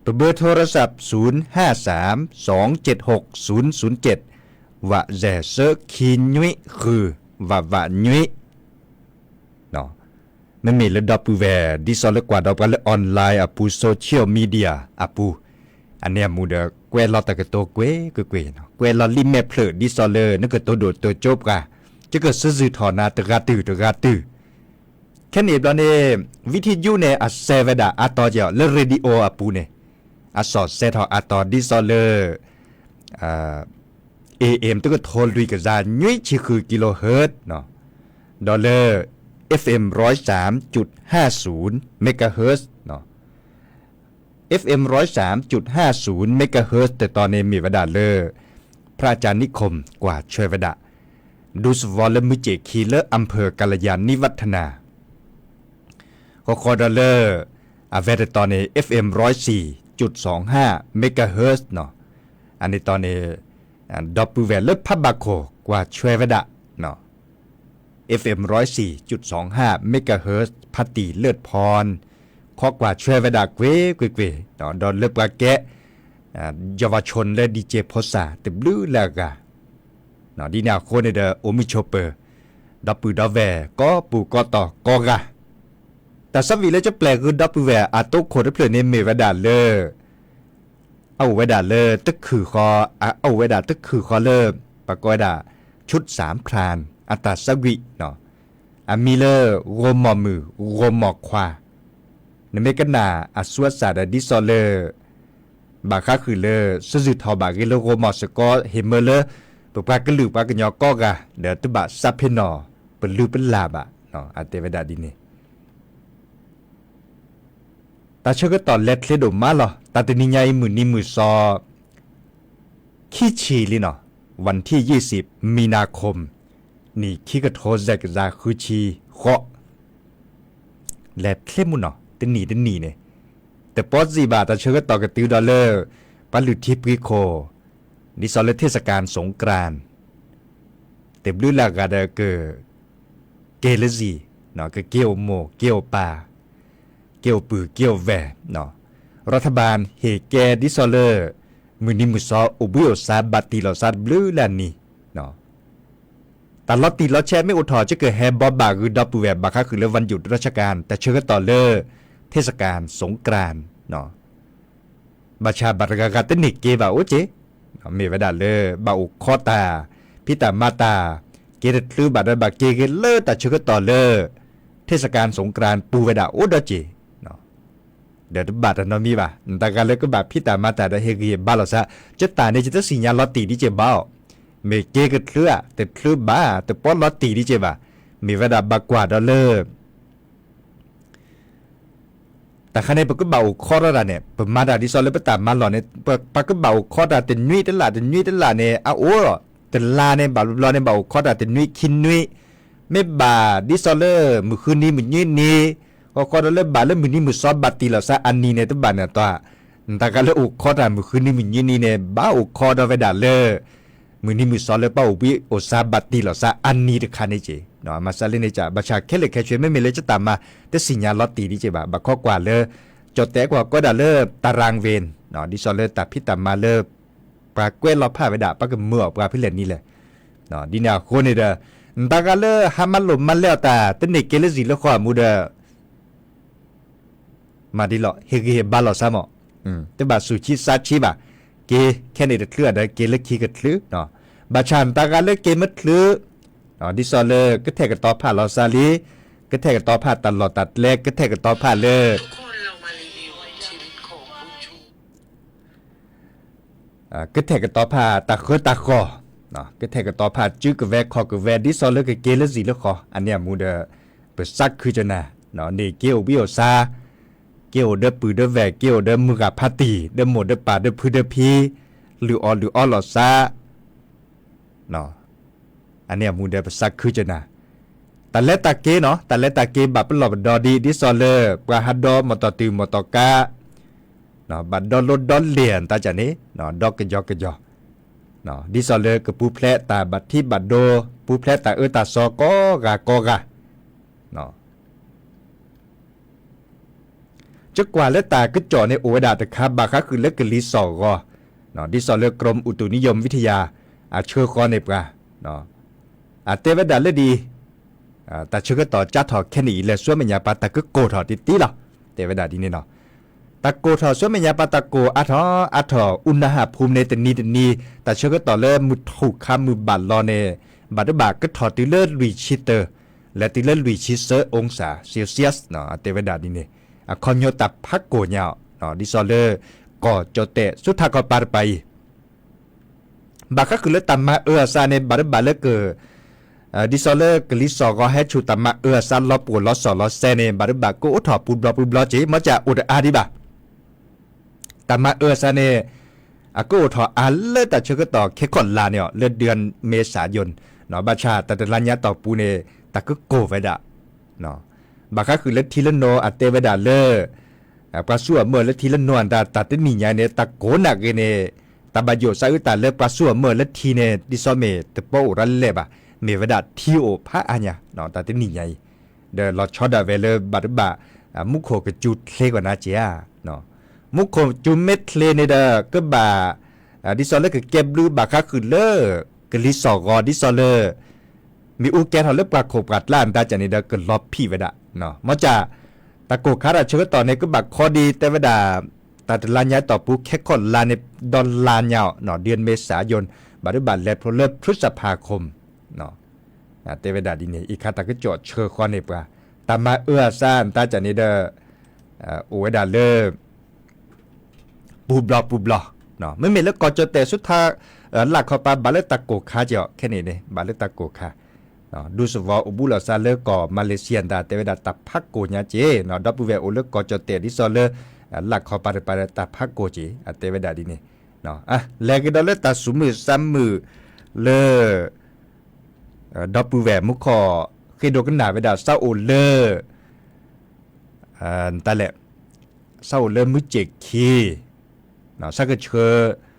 ပဘၢထိရစပ် ศูนย์ห้าสาม สองเจ็ดหก ศูนย์ศูนย์เจ็ด ဝးစဲး သၢခံနွံဃု ဝးဝးနွံ မ့မ့ၢ်လၢဒီပုၢ်ဝဲၢ် ဒ်သိးလၢကွၢ်ဒီးပှၤလၢ online အပူၤ social media အပူၤ, အန့ၣ်အမူဒီး ကွဲးလီၤတၢ်ကတိၤကွ့ၢ်ကွ့ၢ်ကွ့ၢ်, ကွဲးလီၤလံာ်မဲာ်ဖျၢၣ် ဒ်သိးလၢနကတိၤဒိၣ်တိၤကၠိပှၤ, ယကစၢ်စၢ်ထီၣ်နၤတဂၤတုၤတဂၤတုၤ, ခဲန့ၣ်ဘျီန့ၣ် ဝံထံယုန့ၣ် အစဲးဝဲဒၣ်အါတီၤက့ၤအီၤ လၢ radio အပူၤန့ၣ်, အစီၣ်စဲးထီၣ်အါတီၤ ဒ်သိးလၢ AM တကထိလွံၢ်ကယၤနွံဆံဃု kilohertz ဒီးလၢ FM ร้อยสามจุดห้าศูนย์ megahertz, FM ร้อยสามจุดห้าศูนย์ megahertz တတီၤန့ၣ် မ့ၢ်ဝဲဒၣ်လၢ พระอาจารย์นิคม ကွၢ်ဆွဲဝဲဒၣ်, ဒူသဝီလၢမုၢ်စ့ၣ်ခံလၢ อำเภอกัลยาณิวัฒนา ဃီဃီဒီးလၢ အဝဲတတီၤန့ၣ် FM ร้อยสี่จุดสองห้า megahertz အန့ၣ်တီၤန့ၣ် ဒီပုၢ်ဝဲၢ်လၢဖးဘၣ်ခိၣ် ကွၢ်ဆွဲဝဲဒၣ် FM ร้อยสี่จุดสองห้า megahertz ဖါတံၢ်လၢၢ်ဖီ ခီကွၢ်ဆွဲဝဲဒၣ်ကွ့ၢ်ကွ့ၢ်ကွ့ၢ်, ဒီးလၢပှၤကဲ เยาวชน လၢ DJ ဖိစၢ် တဘျုးလၢအဂၤ, ဒ်န့ၣ်အဃိန့ၣ်ဒီး အိၣ်မုာ်ဆိးပၢၤ ဒီပုၢ်ဒီဝဲၢ် ကိးပူၤကိးတီၤကိးဂၤ, တၢ်ဆၢဝံၤလၢကပျဲၢ်ဂုၤဒီပုၢ်ဝဲၢ် အတိခိၣ်တဖျၢၣ်န့ၣ် မ့ၢ်ဝဲဒၣ်လၢ အအိၣ်ဝဲဒၣ်လၢတခုၣ်ဃီ, အအိၣ်ဝဲဒၣ်တခုၣ်ဃီလၢ ပကိးဝဲဒၣ် ชุดสามพราน အတၢ်ဆၢဝံၤ, အမံၤလၢ ဂီၤမီၢ်မုၢ် ဂီၤမီၢ်ခွါ, နမ့ၢ်ကနၣ်အဆူအစၢ်ဒီး ဒ်သိးလၢ ဘၣ်ဃးဃုာ်လၢ စၢ်စၢ်ထီၣ်ဘၣ်ဂ့ၤလၢဂီၤမီၢ်စ့ၢ်ကီး ဟ့ၣ်မၢလၢ ပပှၤကလုာ်ပှၤကညီကိးဂၤ ဒီးတဘၣ်စးဖ့နီၣ် ပလုၢ်ပလၢ်ဘၣ်, အတဲဝဲဒၣ်ဒ်န့ၣ် တၢ်ဆၢကတီၢ်လဲၤချ့ဒိၣ်မးလီၤ. တၢ်တနံၤညါအံၤ မုၢ်နံၤမုၢ်သီ ခံဆံလံနီၤ, วันที่ยี่สิบ มีนาคม နံၣ်ခံကထိယဲၢ်ကယၤဃုဆံဃိး, လဲၤချ့မုၢ်နီၤ တနံၣ်တနံၣ်န့ၣ်, တပီၢ်စံးဘၣ်တၢ်ဆၢကတီၢ်ကတုၤဒီးလၢ ပှၤလုၢ်ထံပှ့ၤခိၣ်, ဒ်သိးလၢ เทศกาลสงกรานต์ တဘျုးလၢအဂၤဒီးက က့ၤလၢစံာ်, ကက့ၤအိၣ်မိၢ်က့ၤအိၣ်ပၢ်, က့ၤအိၣ်ပုၢ်က့ၤအိၣ်ဝဲၢ်, รัฐบาล ဟ့ၣ်ကဲဒ်သိးလၢ မုၢ်နံၤမုၢ်သီအိၣ်ဘှံးအိၣ်သါဘၣ်တံၢ်လီၤသးတဘျုးလၢအနံၤ, တၢ်လီၤတံၢ်လီၤဆဲးမ့ၢ်အိၣ်ထီၣ် ကကဟဲဘီဘၣ်ဂုၤဒီပုၢ်ဝဲၢ် ဘၣ်ဃးဃုာ်လၢ วันหยุดราชการ တၢ်ဆၢကတီၢ်လၢ เทศกาลสงกรานต์ ဘၣ်ဆၣ်ဘၣ်တဂၤဂၤတန့ၢ်က့ၤဘၣ်အိၣ်က့ၤ, မ့ၢ်ဝဲဒၣ်လၢ ဘၣ်အိၣ်ခိးတၢ် ဖံးတၢ်မၤတၢ် က့ၤတချုးဘၣ်ဒီးဘၣ်က့ၤက့ၤလၢတၢ်ဆၢကတီၢ်လၢ เทศกาลสงกรานต์ ပူၤဝဲဒၣ်အိၣ်ဒီးက့ၤ ဒီးတဘၣ်တၢ်နီတမံၤဘၣ်, နတဂၤလၢကဘၣ်ဖံးတၢ်မၤတၢ်ဒီးဟ့ၣ်ဂံၢ်ဟ့ၣ်ဘါလိာ်သး, ကတၢၢ်န့ၣ် ယတသ့ၣ်ညါလီၤတံၢ်ဒ်က့ၤဘၣ်အီၤ, မ့ၢ်က့ၤကချုးဧါ တချုးဘၣ် တပီလီၤတံၢ်ဒ်က့ၤဘၣ်, မ့ၢ်ဝဲဒၣ်ဘၣ်ကွၢ်ဒီးလၢ တၢ်ခါန့ၣ် ပကဘၣ်အိၣ်ခိးထီၣ်တၢ်န့ၣ် ပမၤတၢ်ဒ်သိးလၢပတၢ်မၤလီၢ်န့ၣ် ပ ပကဘၣ်အိၣ်ခိးတၢ်တနွံတလၢ်တနွံတလၢ်န့ၣ် အအိၣ်ဒီး တလါန့ၣ် ဘၣ်ဘျီန့ၣ် ဘၣ်အိၣ်ခိးတၢ်တနွံခံနွံ, မ့ၢ်ဘၣ်ဒ်သိးလၢ မုၢ်ဃုနံၤမုၢ်နွံနံၤ, ဃီဃီဒီးလၢဘၣ်လၢမုၢ်နံၤမုၢ်သီဘၣ်တံၢ်လီၤသးအနံၤန့ၣ် တဘၣ်န့ၣ်အတီၢ်, နတၢ်ဂၤလၢအိၣ်ခိးတၢ်မုၢ်ဃုနံၤမုၢ်နွံနံၤန့ၣ် ဘၣ်အိၣ်ခိးဒီးဝဲဒၣ်လၢ မုၢ်နံၤမုၢ်သီလၢပှၤအိၣ်ဘှံးအိၣ်သါဘၣ်တံၢ်လီၤသးအနံၤတခါန့ၣ်က့ၤ, မၤစၢၤလၢန့ၣ် ဘၣ်ဆၣ်ခဲလၢာ်ခဲဆ့ မ့မ့ၢ်လၢကတၢ်မၤ တသ့ၣ်ညါလီၤတံၢ်ဒ်က့ၤဘၣ်, ဘၣ်ခိးကွၢ်လၢ ကၠီၣ်တဲာ်ကွၢ်ကီးဒၣ်လၢ ตารางเวร ဒ်သိးလၢတၢ်ဖံးတၢ်မၤလၢ ပှၤကွဲးလီၤဖးဝဲဒၣ် ပှၤကမၢအီၤပှၤဖဲလဲၣ်နံၤလဲၣ်, ဒ်န့ၣ်အဃိန့ၣ်ဒီး နတၢ်ဂၤလၢဟးမၤလိာ်မၤလဲအီၤတၢ် တန့ၢ်က့ၤလၢဇံၣ်လၢဃီအမူဒီး မၤဒ်လီၤ ဟ့ၣ်ဂံၢ်ဟ့ၣ်ဘါလိာ်သးမး, တဘၣ်ဆူၣ်ဆံသးဆံဘၣ်, က့ၤခဲန့ၣ်တချုးဒီးက့ၤလၢခံကချုး, ဘၣ်ဆၣ်နတၢ်ဂၤလၢက့ၤမ့ၢ်ချုး ဒ်သိးလၢကထဲးကတီၤဖးလီၤသးလံ, ကထဲးကတီၤဖးတၢ်လီၢ်တၢ်ကျဲ, ကထဲးကတီၤဖးလၢ ကထဲးကတီၤဖးတၢ်ဃၢတၢ်ဃီၤ, ကထဲးကတီၤဖးစုကဝဲၤခီၣ်ကဝဲၤ ဒ်သိးလၢကက့ၤလၢဇံၣ်လၢဃီ, အန့ၣ်အမူဒီး ပသးခုကနၤ, န့ၣ်က့ၤအိၣ်ဘှံးအိၣ်သါ, က့ၤအိၣ်ဒီးပုၢ်ဒီးဝဲၢ် က့ၤအိၣ်ဒီးမုၢ်ဂၤဖးတံၢ် ဒီးမိၢ်ဒီးပၢ်ဒီးဖုဒီးဖံ, လုၢ်အီၣ်လုၢ်အီလီၤသး အန့ၣ်အမူဒီးပသးခုကနၤ, တၢ်လဲၤတၢ်က့ၤနီၤ, တၢ်လဲၤတၢ်က့ၤဘၣ်ပလီၢ်ပဒီဒံး ဒ်သိးလၢ ပှၤဟးဒီမီၢ်တီၢ်တုၤမီၢ်တီၢ်ကါ, ဘၣ်ဒီလိဒီလဲၢ်တၢ်ကန့ၣ်, ဒီကယီကယီ, ဒ်သိးလၢကပူၤဖျဲးတၢ်ဘၣ်ထံးဘၣ်ဒိ, ပူၤဖျဲးတၢ်အၢတၢ်သီကိးဂၤကိးဂၤ ကကွၢ်လၢတၢ်ကစီၣ်န့ၣ် အိၣ်ဝဲဒၣ်တခါ ဘၣ်ဃးဃုာ်လၢကလံၤစိးဂီၤ, ဒ်သိးလၢ กรมอุตุนิยมวิทยา အဆှၢဃီန့ၢ်ပှၤ, အတဲဝဲဒၣ်လၢဒ်အံၤ, တၢ်ဆၢကတီၢ်ကၠါထီၣ်ခဲနံၣ်အံၤ လဲၤဆူမဲာ်ညါပှၤတၢ်ကကိၢ်ထီၣ်တံၢ်တံၢ်လီၤ, တဲဝဲဒၣ်ဒ်န့ၣ်လီၤ. တၢ်ကိၢ်ထီၣ်ဆူမဲာ်ညါပှၤတၢ်ကိၢ်အါထီၣ်အါထီၣ် อุณหภูมิ န့ၣ် တနံၤတနံၤ တၢ်ဆၢကတီၢ်လၢမုၢ်ထူၣ်ခါမုၢ်ဘၣ်လီၤန့ၣ် ဘၣ်တဘၣ်ကထီၣ်တုၤလၢလွံၢ်ဆံတၢ လဲၤတုၤလၢလွံၢ်ဆံသၢ องศาเซลเซียส တဲဝဲဒၣ်ဒ်န့ၣ်, အခီပညီတၢ်ဖးကိၢ်ညါအီၤ, ဒ်သိးလၢ ကီၢ်ကၠီၣ်တဲာ်ဆူထးခီပၤတပၤအံၤ, ဘၣ်ဃးဃုာ်လၢတၢ်မၤအၢအသးန့ၣ် ဘၣ်တဘၣ်လၢက ဒ်သိးလၢကလံၤစိးဂီၤဟဲဆူၣ်တၢ်မၤအၢအသးလီၤပှီၢ်လီၤစီၣ်လီၤစဲန့ၣ် ဘၣ်တဘၣ်ကအိးထီၣ်ပူၤဘျီပူၤဘျီက့ၤ မ့ၢ်ကအိၣ်တအါဒံးဘၣ် တၢ်မၤအၢအသးန့ၣ် အကအိၣ်ထီၣ်အါလၢတၢ်ဆၢကတီၢ်ခဲခီၣ်လာ်န့ၣ် လၢ เดือนเมษายน ဘၣ်ဆၣ်တၢ်တလါညါတီၢ်ပူၤန့ၣ် တၢ်ကကိၢ်ဝဲဒၣ်, ဘၣ်ဃးဃုာ်လၢထံလၢနိ အတဲဝဲဒၣ်လၢ ပှၤစူၢ်အီၣ်မၢၢ်လၢထံလၢနိအတၢ် တၢ်တနံၣ်ညါအံၤန့ၣ် တၢ်ကိးနၢ်ဂ့ၤန့ၣ် တၢ်ဘၣ်ယိၣ်သးအုးတၢ်လၢပှၤစူၢ်အီၣ်မၢၢ်လၢထံန့ၣ် ဒ်သိးမ့ၢ်တပီအိၣ်ဒၣ်လဲာ်ဘၣ်, မ့ၢ်ဝဲဒၣ်ထံအိၣ်ဖးအါညါ တၢ်တနံၣ်ညါအံၤ, ဒီးလီၤဆီဒၣ်ဝဲလၢဘၣ်တဘၣ် မူခိၣ်ကစူၤချ့ကီးနၤက့ၤဧါ, မူခိၣ်ကစူၤမ့ၢ်ချ့န့ၣ်ဒီး ကဘၣ် ဒ်သိးလၢကကဲဘျုးဘၣ်ဃးဃုာ်လၢ ကလံၤစိးဂီၤ ဒ်သိးလၢ မ့ၣ်အူကဲထီၣ်လၢပှၤခိၣ်ပှၤကျါအတၢ်ကန့ၣ်ဒီး ကလီၤဖံးဝဲဒၣ်, မ့ၢ်က တၢ်ကိၢ်ခါတၢ်ဆၢကတီၢ်န့ၣ် ကဘၣ်ခီဒံးတဲဝဲဒၣ် တၢ်တလါညါတီၢ်ပူၤခဲခီၣ်လာ်န့ၣ် ဒီလါညါအီၤ เดือนเมษายน ဘၣ်ဒုးဘၣ်လဲၤဖျိလၢ พฤษภาคม တဲဝဲဒၣ်ဒ်န့ၣ် အံၤခါတၢ်ကစီၣ်ဆှၢဃီန့ၢ်ပှၤ တၢ်မၤအၢအသးတၢ်ကန့ၣ်ဒီး အိၣ်ဝဲဒၣ်လၢ ပူၤဘျီပူၤဘျီ, မ့မ့ၢ်လၢကီၢ်ကၠီၣ်တဲၣ်ဆူထး လၢ်ခီပၤဘၣ်လၢတၢ်ကိၢ်ခါက့ၤအီၤ ခဲန့ၣ်န့ၣ် ဘၣ်လၢတၢ်ကိၢ်ခါ, ဒူသဝီအိၣ်ဘူးလိာ်သးလၢကီၢ်မၤလ့းစံယၣ်တၢ်တဲဝဲဒၣ်တၢ်ဖးကိၢ်ညါက့ၤ, ဒီပုၢ်ဝဲၢ်အိၣ်လၢကီၢ်ကၠီၣ်တဲၣ်ဒ်သိးလၢ လၢ်ခီပၤတပၤတၢ်ဖးကိၢ်က့ၤ အတဲဝဲဒၣ်ဒ်န့ၣ်, လဲၤကဒီးလၢတၢ်သူၣ်မုာ်သးမုာ်လၢ ဒီပုၢ်ဝဲၢ်မူခိၣ် ဃ့ဒိကနၣ်ဝဲဒၣ် စးအိၣ်လၢ တၢ်လဲၣ်, စးအိၣ်လၢမုၢ်စ့ၣ်ခံ, စးကဆှၢ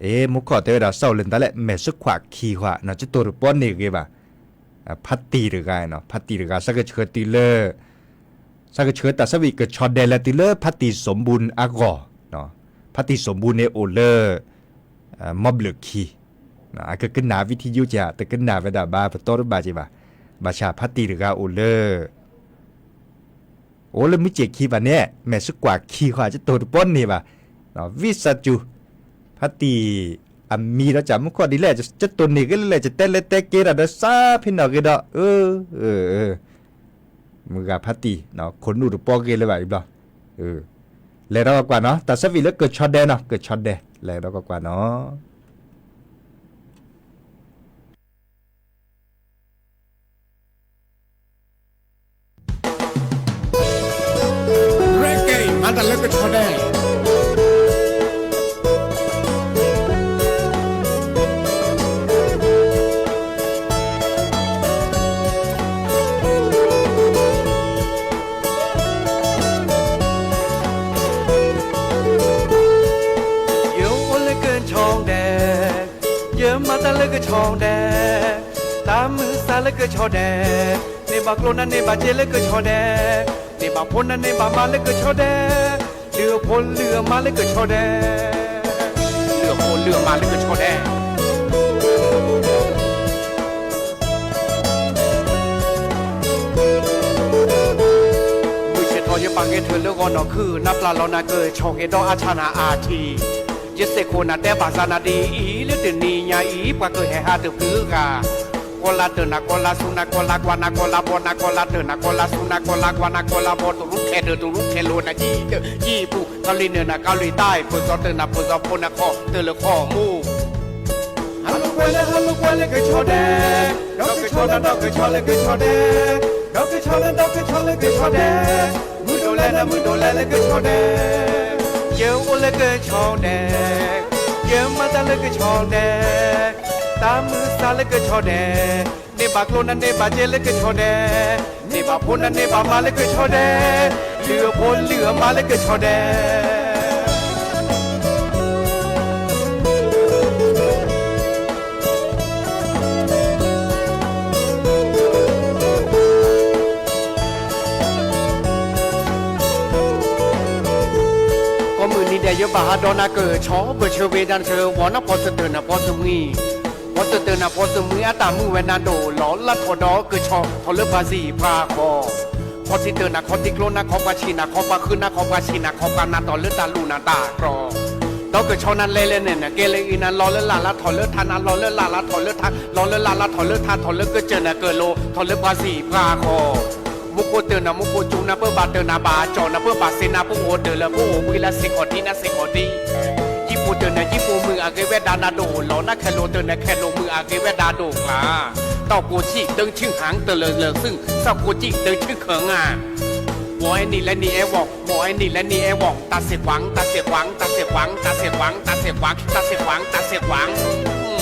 အ့ မူခိၣ်တဲဝဲဒၣ် စးအိၣ်လၢတၢ်လဲၣ် မဲာ်ဆှးခွးခံခွး ကတိၤတပီန့ၢ်ဂ့ၤဘၣ်, ဖါတံၢ်တဂၤ, ဖါတံၢ်တဂၤ စးကဆှၢတုၤလၢ စးကဆှၢတၢ်ဆၢဝံၤကဆီဒဲးလဲၤတုၤလၢဖါတံၢ်စိၣ်ဘူၣ်အဂီၢ်, ဖါတံၢ်စိၣ်ဘူၣ်န့ၣ်အိၣ်လၢ မီဘျၢၣ်ခံ, အကကနၣ်ဝံထံယိကဲ တကနၣ်ဝဲဒၣ်ဘၣ် ပတီတဘၣ်က့ၤဘၣ်, ဘၣ်ဆၣ်ဖါတံၢ်တဂၤအိၣ်လၢ အိၣ်လၢမုၢ်စ့ၣ်ခံဘၣ်န့ၣ် မဲာ်ဆူကွၢ်ခံဃီ ကတိၤတပီန့ၣ်ဘၣ်, ဝံစၢ်စူၤ, ဖါတံၢ်အမံၤဒီးကၢ်မူခိၣ်ဒ်လဲၣ် ကတိၤန့ၢ်ဂ့ၤလၢလဲၣ် ကတဲလဲၤတဲက့ၤတၢ်ဒီးစးဖဲနီၣ်ဂ့ၤဒီး အၢ မုၢ်ဂၤဖါတံၢ် ခိၣ်နူာ်တပီဂ့ၤလၢၤဘၣ်အံၤဘျီ, လဲၤဒီးကကွၢ်နီၤ တၢ်ဆၢဝံၤလၢကဆီဒဲးနီၤ ကဆီဒဲး လဲၤဒီးကကွၢ်နီၤ ရဲၣ်ကဲ မၤတၢ်လၢကဆီဒဲး ယအိၣ်လၢကဆီဒဲး, ယမၤတၢ်လၢကဆီဒဲး, တၢ်မုၢ်သးလၢကဆီဒဲး, န့ၢ်ဘၣ်ကျိၣ်နၢ်န့ၢ်ဘၣ်စ့လၢကဆီဒဲး, န့ၢ်ဘၣ်ဖိနၢ်န့ၢ်ဘၣ်မါလၢကဆီဒဲး, လုၢ်အဖိလုၢ်အမါလၢကဆီဒဲး, လုၢ်အဖိလုၢ်အမါလၢကဆီဒဲး မုၢ်ဆ့ၣ်ထီၣ်ယပာ်ကဲထၢၣ်လၢဂီၤနီၢ်ခုၣ် နပျၢ်လီၤနၤကဆီၣ်ဂ့ၤဒီးအဆၣ်နၤအထံၣ်, ယစ့ၢ်ကီးနၤတဲဘၣ်စၢ်နၤဒ်အံၤ လၢတနံၤညါအံၤ ပှၤကဟဲဟးတဖုဂၤ, ကီၢ်လါတၢၢ်နၤ ကီၢ်လါဆူနၤ ကီၢ်လါကွၢ်နၤ ကီၢ်လါဘီနၤ ကီၢ်လါတၢၢ်နၤ ကီၢ်လါဆူနၤ ကီၢ်လါကွၢ်နၤ ကီၢ်လါဘီ တရူးခဲတၢၢ် တရူးခဲလိၤနၤ ယံၤတၢၢ် ယံၤပူၤ ကီၢ်လံၢ်နၢၣ်နၤ ကီၢ်လံၢ်တၢ် ပၢၢ်စီၤတၢၢ်နၤ ပၢၢ်စီၤဖိနၤ ခီၣ်တၢၢ်လၢခီၣ်မူ ဟးလိာ်ကွဲလၢ ဟးလိာ်ကွဲလၢကဆီဒဲး, ဒီးကဆီနၤ ဒီးကဆီလၢကဆီဒဲး, ဒီးကဆီနၤ ဒီးကဆီလၢကဆီဒဲး, မုၢ်ဒိၣ်လဲၣ်နၤ မုၢ်ဒိၣ်လဲၣ်လၢကဆီဒဲး, ယအိၣ်လၢကဆီဒဲး, ယမၤတၢ်လၢကဆီဒဲး, တၢ်မုၢ်သးလၢကဆီဒဲး, န့ၢ်ဘၣ်ကျိၣ်နၢ်န့ၢ်ဘၣ်စ့လၢကဆီဒဲး, န့ၢ်ဘၣ်ဖိနၢ်န့ၢ်ဘၣ်မါလၢကဆီဒဲး, လုၢ်အဖိလုၢ်အမါလၢကဆီဒဲး ကိးမုၢ်နံၤဒဲး ယဘၣ်ဟးဒီးနၤကဆီ ပၢၢ်ဆၢဝ့ၤဒၣ်ဆၢဝီၤနၤ ဖီစတၢၢ်နၤ ဖီစမှံ, ဖီစတၢၢ်နၤဖီစမှံအတၢ်မုာ်ဝဲနၤဒိၣ်လီၤ လၢထီၣ်ဒီးကဆီ ထီၣ်လၢပှၤစံၣ်ပှၤဃီၤ, ခီၣ်ထံးတၢၢ်နၤ ခီၣ်ထံးကျိနၤ ခီၣ်ပှၤဆံးနၤ ခီၣ်ပှၤဃုနၤ ခီၣ်ပှၤဆံးနၤ ခီၣ်ပှၤနၤ ထီၣ်လၢတၢ်လူၢ်နၤတၢ်တြီၤ, ဒီးကဆီနၤလဲၤလဲၤန့ၣ်နၤ ကဲလၢအံၤနၤ လီၤလၢလၢ်လၢထီၣ်လၢထးနၤ လီၤလၢလၢ်လၢထီၣ်လၢထး လီၤလၢလၢ်လၢထီၣ်လၢထး ထီၣ်လၢကစၢၢ်နၤကၢၢ်လိၤ ထီၣ်လၢပှၤစံၣ်ပှၤဃီၤ မူခိၣ်တၢၢ်နၤ မူခိၣ်စူၤနၤ ပၢဘၣ်တၢၢ်နၤ ဘၣ်ကၠီၣ်နၤ ပၢဘၣ်စ့နၤ ပအိၣ်တၢၢ်လၢပအိၣ်ဝံၤလၢစ့ၢ်ကီးထံနၤ စ့ၢ်ကီးထံ, ယံၤပူၤတၢၢ်နၤ ယံၤပူၤမုၢ်အဂ့ၤဝဲဒၣ်နၤဒိၣ်လီၤ နခဲလိာ်တၢၢ်နၤ ခဲလိာ်မုၢ်အဂ့ၤဝဲဒၣ်ဒိၣ်ကျါ, တောင်ကိုကြည့် တိင်းချောင်းဟန် တလၢာ်လၢာ်သု စောက်ကိုကြည့် တိင်းချောင်းခံ ငါ ဝီအဲနံၣ်လဲနံၣ်အဲဝီၢ် ဝီအဲနံၣ်လဲနံၣ်အဲဝီၢ် တၢ်စ့ၢ်ကွၢ် တၢ်စ့ၢ်ကွၢ် တၢ်စ့ၢ်ကွၢ် တၢ်စ့ၢ်ကွၢ် တၢ်စ့ၢ်ကွၢ် တၢ်စ့ၢ်ကွၢ် တၢ်စ့ၢ်ကွၢ်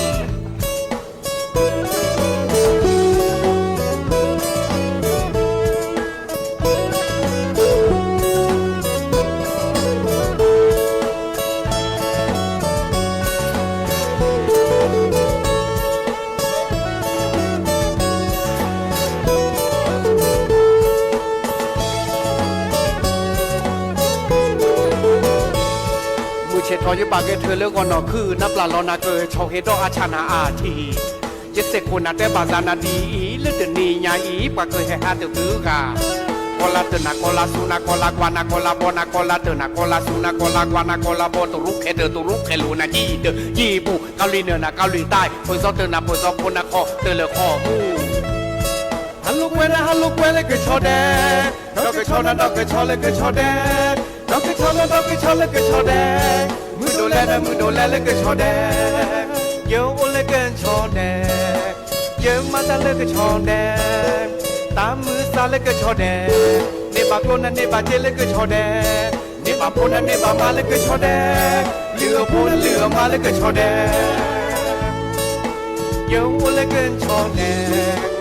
မုၢ်ဆ့ၣ်ထီၣ်ယပာ်ကဲထၢၣ်လၢဂီၤနီၢ်ခုၣ် နပျၢ်လီၤနၤကဆီၣ်ဂ့ၤဒီးအဆၣ်နၤအထံၣ် ယစ့ၢ်ကီးနၤတဲဘၣ်စၢ်နၤဒ်အံၤ လၢတနံၤညါအံၤ ပှၤကဟဲဟးတဖုဂၤ, ကီၢ်လါတၢၢ်နၤ ကီၢ်လါဆူနၤ ကီၢ်လါကွၢ်နၤ ကီၢ်လါဘီနၤ ကီၢ်လါတၢၢ်နၤ ကီၢ်လါဆူနၤ ကီၢ်လါကွၢ်နၤ ကီၢ်လါဘီ တရူးခဲတၢၢ် တရူးခဲလိၤနၤ ယံၤတၢၢ် ယံၤပူၤ ကီၢ်လံၢ်နၢၣ်နၤ ကီၢ်လံၢ်တၢ် ပၢၢ်စီၤတၢၢ်နၤ ပၢၢ်စီၤဖိနၤ ခီၣ်တၢၢ်လၢခီၣ်မူ ဟးလိာ်ကွဲနၤ ဟးလိာ်ကွဲလၢကဆီဒဲး, ဒီးကဆီနၤ ဒီးကဆီလၢကဆီဒဲး, ဒီးကဆီနၤ ဒီးကဆီလၢကဆီဒဲး, မုၢ်ဒိၣ်လဲၣ်နၤ မုၢ်ဒိၣ်လဲၣ်လၢကဆီဒဲး, ယအိၣ်လၢကဆီဒဲး, ယမၤတၢ်လၢကဆီဒဲး, တၢ်မုၢ်သးလၢကဆီဒဲး, န့ၢ်ဘၣ်ကျိၣ်နၢ်န့ၢ်ဘၣ်စ့လၢကဆီဒဲး, န့ၢ်ဘၣ်ဖိနၢ်န့ၢ်ဘၣ်မါလၢကဆီဒဲး, လုၢ်အဖိလုၢ်အမါလၢကဆီဒဲး ယအိၣ်လၢကဆီဒဲး,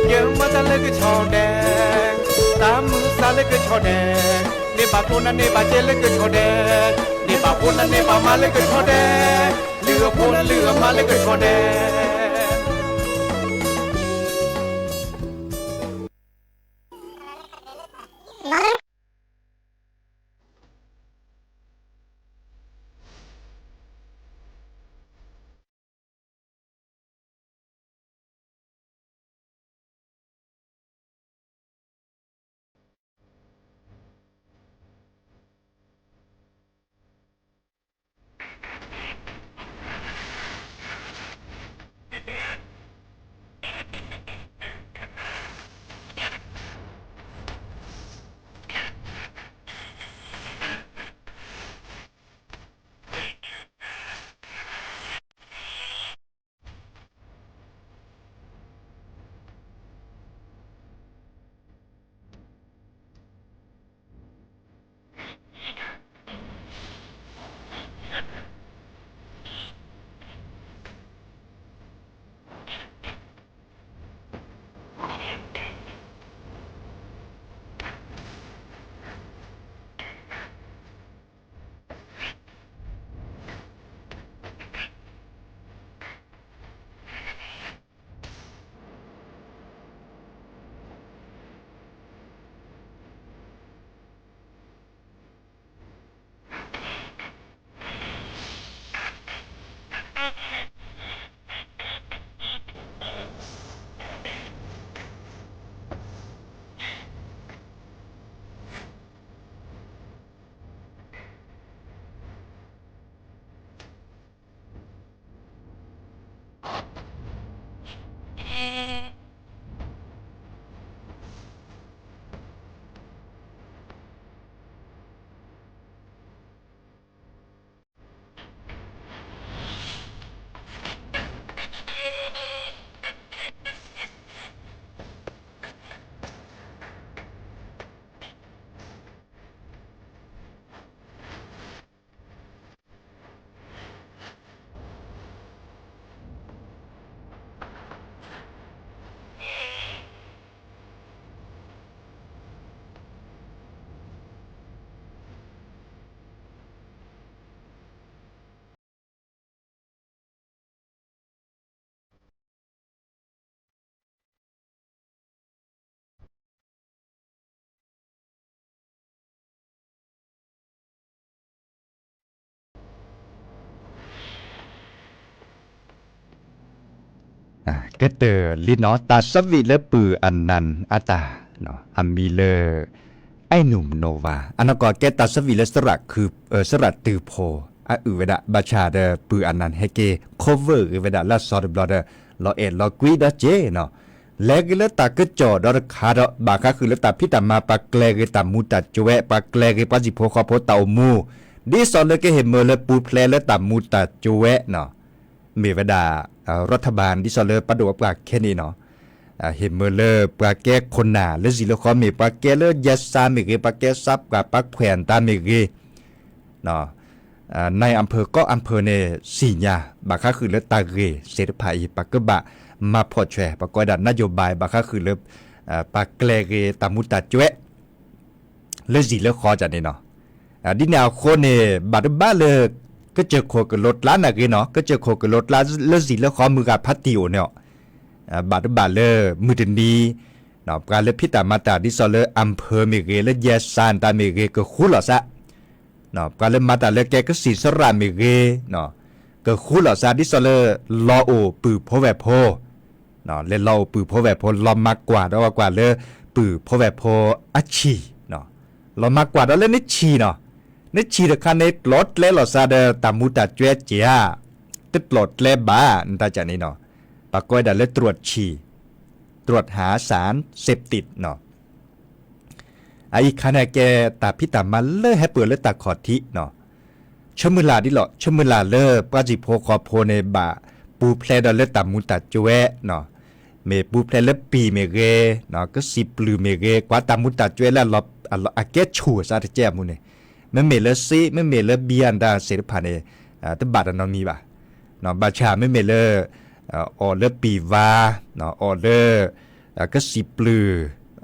ယမၤတၢ်လၢကဆီဒဲး, တၢ်မုၢ်သးလၢကဆီဒဲး, န့ၢ်ဘၣ်ကျိၣ်နၢ်န့ၢ်ဘၣ်စ့လၢကဆီဒဲး, န့ၢ်ဘၣ်ဖိနၢ်န့ၢ်ဘၣ်မါလၢကဆီဒဲး, လုၢ်အဖိလုၢ်အမါလၢကဆီဒဲး လီၤလၢ ကတၢၢ်လံနီၤ တၢ်ဆၢဝံၤလၢပုၢ်အနၢ်အတၢ် အမံၤလၢ အဲၣ်နူၣ်မနိဝါ အနီၢ်ကီၢ်ကဲတၢ်ဆၢဝံၤလၢ စရၣ်တုၤဖိ အအုၣ်ဝဲဒၣ် ဘၣ်ဆၣ်ဒီးပုၢ်အနၢ်ဟဲက့ၤ cover ဂ့ၤဝဲဒၣ်လၢအစီၤတဘျီဒီး လီၤအဲၣ်လီၤကွံဒီးက့နီၤ လဲၤက့ၤလၢတၢ်ကစီၣ်ဒီးတခါဒီး ဘၣ်ဃးဃုာ်လၢတၢ်ဖံးတၢ်မၤ ပှၤကျဲၤဂ့ၤတၢ်မူၤတၢ်ကၠွဲး ပှၤကျဲၤဂ့ၤပှၤစံၣ်ဖိဃီဖိတၢ်အိၣ်မူ ဒ်သိးလၢကဟ့ၣ်မၢလၢပူၤဖျဲးလၢတၢ်မူၤတၢ်ကၠွဲးနီၤ မ့ၢ်ဝဲဒၣ် ရးထဘၢၣ် ဒ်သိးလၢပဒိၣ်ပပှၢ်ခဲန့ၣ်နီၤ ဟ့ၣ်မၢလၢပှၤကဲခိၣ်နၢ်လၢစံၣ်လၢဃီမ့ၢ် ပှၤကဲလၢယဲစါမ့ၢ်ဂ့ၤ ပှၤကဲစးပှၢ်ပှၤခွဲးအတၢ်မ့ၢ်ဂ့ၤ နၢ်အၣ်ဖၢၣ်ကီၢ်အၣ်ဖၢၣ်န့ၣ် စံၣ်ညါ ဘၣ်ဃးဃုာ်လၢတၢ်ဂ့ၢ်သ့ၣ်တဖၣ်အံၤ ပကဘၣ်မၤဖီၣ်ဆွဲ ပကိးဝဲဒၣ် နါယိၤဘၣ် ဘၣ်ဃးဃုာ်လၢ ပှၤကျဲၤဂ့ၤတၢ်မူၤတၢ်ကၠွဲး လၢစံၣ်လၢဃီန့ၣ်နီၤ ဒ်န့ၣ်အဃိန့ၣ် ဘၣ်တဘၣ်လၢ ကစၢၢ်ခိၣ်ကလိၤကျါနာ်ဂ့ၤနီၤ ကစၢၢ်ခိၣ်ကလိၤကျါလၢစံၣ်လၢဃီမုၢ်ဂၤဖးတံၢ်အိၣ်န့ၣ် ဘၣ်တဘၣ်လၢ မုၢ်တနံၤ ပှၤလၢဖံးတၢ်မၤတၢ်ဒ်သိးလၢအၣ်ဖၢၣ်မ့ၢ်ဂ့ၤ လၢယဲစါတၢ်မ့ၢ်ဂ့ၤ ကဃူလိာ်သး ပှၤလၢမၤတၢ်လၢကဲကစံၣ်စရၣ်မ့ၢ်ဂ့ၤ ကဃူလိာ်သးဒ်သိးလၢ လီၤအိၣ်ပုၢ်ဖိဝဲၢ်ဖိ လဲၤလီၤအိၣ်ပုၢ်ဖိဝဲၢ်ဖိ လီၤမၤကွၢ်ဒီးကွၢ်လၢပုၢ်ဖိဝဲၢ်ဖိအဆံၣ် လီၤမၤကွၢ်ဒီးလၢနဆံၣ်နီၤ နဆံၣ်တခါန့ၣ် ကျိၤကျဲလိာ်သးဒီးတၢ်မူၤတၢ်ကၠွဲးကဲဧါ တကျိၤကျဲဘၣ် နတၢ်ကၢ်န့ၣ်နီၤ ပှၤကိးဝဲဒၣ်လၢ ตรวจฉี่ ตรวจหาสารเสพติดနီၤ အအံၤခါန့ၣ်ကဲတၢ်ဖံးတၢ်မၤလၢဟဲပၢၢ်လၢတၢ်ခီၣ်ထံးနီၤ ဆၢမုၢ်လၢ်ဒ်လီၤ ဆၢမုၢ်လၢ်လၢပှၤစံၣ်ဖိဃီဖိန့ၣ် ဘၣ်ပူၤဖျဲးဒီးလၢတၢ်မူၤတၢ်ကၠွဲးနီၤ မ့ၢ်ပူၤဖျဲးလၢပံာ်မ့ၢ်ဂ့ၤ ကစံၣ်ပျုၢ်မ့ၢ်ဂ့ၤ ကွၢ်တၢ်မူၤတၢ်ကၠွဲးလၢအကဲဆူၣ်အသးတကဲအပူၤန့ၣ် မ့မ့ၢ်လၢစ့ မ့မ့ၢ်လၢဘံယၤတၢ်သ့ၣ်တဖၣ်န့ၣ် တဘၣ်တၢ်နီတမံၤဘၣ် ဘၣ်ဆၣ်မ့မ့ၢ်လၢ အီၣ်လၢပံာ်ဝါ အီၣ်လၢ ကစံၣ်ပျုၢ်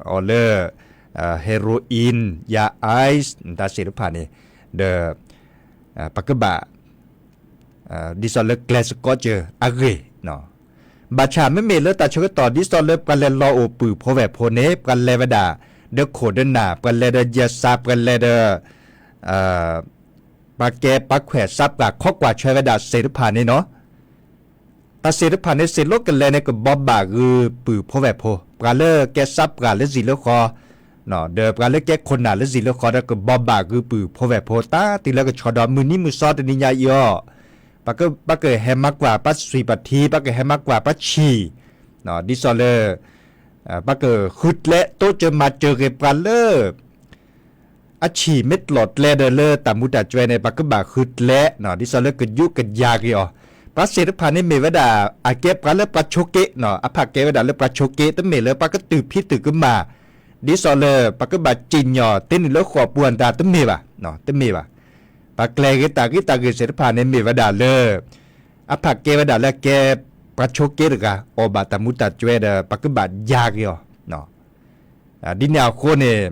အီၣ်လၢ heroin ယၤ ice တၢ်သ့ၣ်တဖၣ်န့ၣ် ဒီး ပကဘၣ် ဒ်သိးလၢကျဲစကီးစၢၤအဂ့ၢ် ဘၣ်ဆၣ်မ့မ့ၢ်လၢတၢ်ဆၢကတီၢ်ဒ်သိးလၢပှၤလဲၤလီၤအိၣ်ပုၢ်ဖိဝဲၢ်ဖိန့ၣ် ပှၤလဲၤဝဲဒၣ် ဒီးခိၣ်ဒီးနၢ် ပှၤလဲၤဒီးယဲစါ ပှၤလဲၤဒီး ပှၤကဲပှၤခွဲးစးပှၢ်ခီကွၢ်ဆွဲဝဲဒၣ်သ့ၣ်တဖၣ်န့ၣ်နီၤ တၢ်သ့ၣ်တဖၣ်န့ၣ် သ့ၣ်လိကလဲၤန့ၣ် ကဘီဘၣ်ဂုၤပုၢ်ဖိဝဲၢ်ဖိ ပှၤလၢကဲစးပှၢ်လၢစံၣ်လၢဃီ ဒီးပှၤလၢကဲခိၣ်နၢ်လၢစံၣ်လၢဃီဒီး ကဘီဘၣ်ဂုၤပုၢ်ဖိဝဲၢ်ဖိ တၢ်တုၤလၢကဆီဒီးမုၢ်နံၤမုၢ်သီတနံၤညါအံၤအီၤ ပကဟဲမၤကွၢ်ပှၤသွံၣ်ပထံ ပကဟဲမၤကွၢ်ပှၤဆံၣ် ဒ်သိးလၢ ပကဃုကျဲတိစၢၤမၤစၢၤဂ့ၤပှၤလၢ အဆံၣ်မ့ၢ်ကျိၤကျဲဒီးလၢတၢ်မူၤတၢ်ကၠွဲးန့ၣ် ပကဘၣ်ဃုကျဲ ဒ်သိးလၢကယူးကယၤက့ၤအီၤ ပှၤသ့ၣ်တဖၣ်န့ၣ်မ့ၢ်ဝဲဒၣ် အကဲပှၤလၢပှၤဆိးက့ အဖၣ်ကဲဝဲဒၣ်လၢပှၤဆိးက့ တမ့ၢ်လၢပှၤကတုၤဖံးတုၤကမၣ် ဒ်သိးလၢပကဘၣ်စံၣ်ညီၣ်တ့နုာ်လၢဃိာ်ပူၤအတၢ်တမ့ၢ်ဘၣ် တမ့ၢ်ဘၣ် ပှၤကျဲၤဂ့ၤတၢ်ဂ့ၢ်တၢ်ဂ့ၢ်သ့ၣ်တဖၣ်န့ၣ်မ့ၢ်ဝဲဒၣ်လၢ အဖၣ်ကဲဝဲဒၣ်လၢကဲပှၤဆိးက့တဂၤ အီၣ်ဘၣ်တၢ်မူၤတၢ်ကၠွဲးဒီး ပကဘၣ်ယၤက့ၤအီၤ ဒ်န့ၣ်အဃိန့ၣ်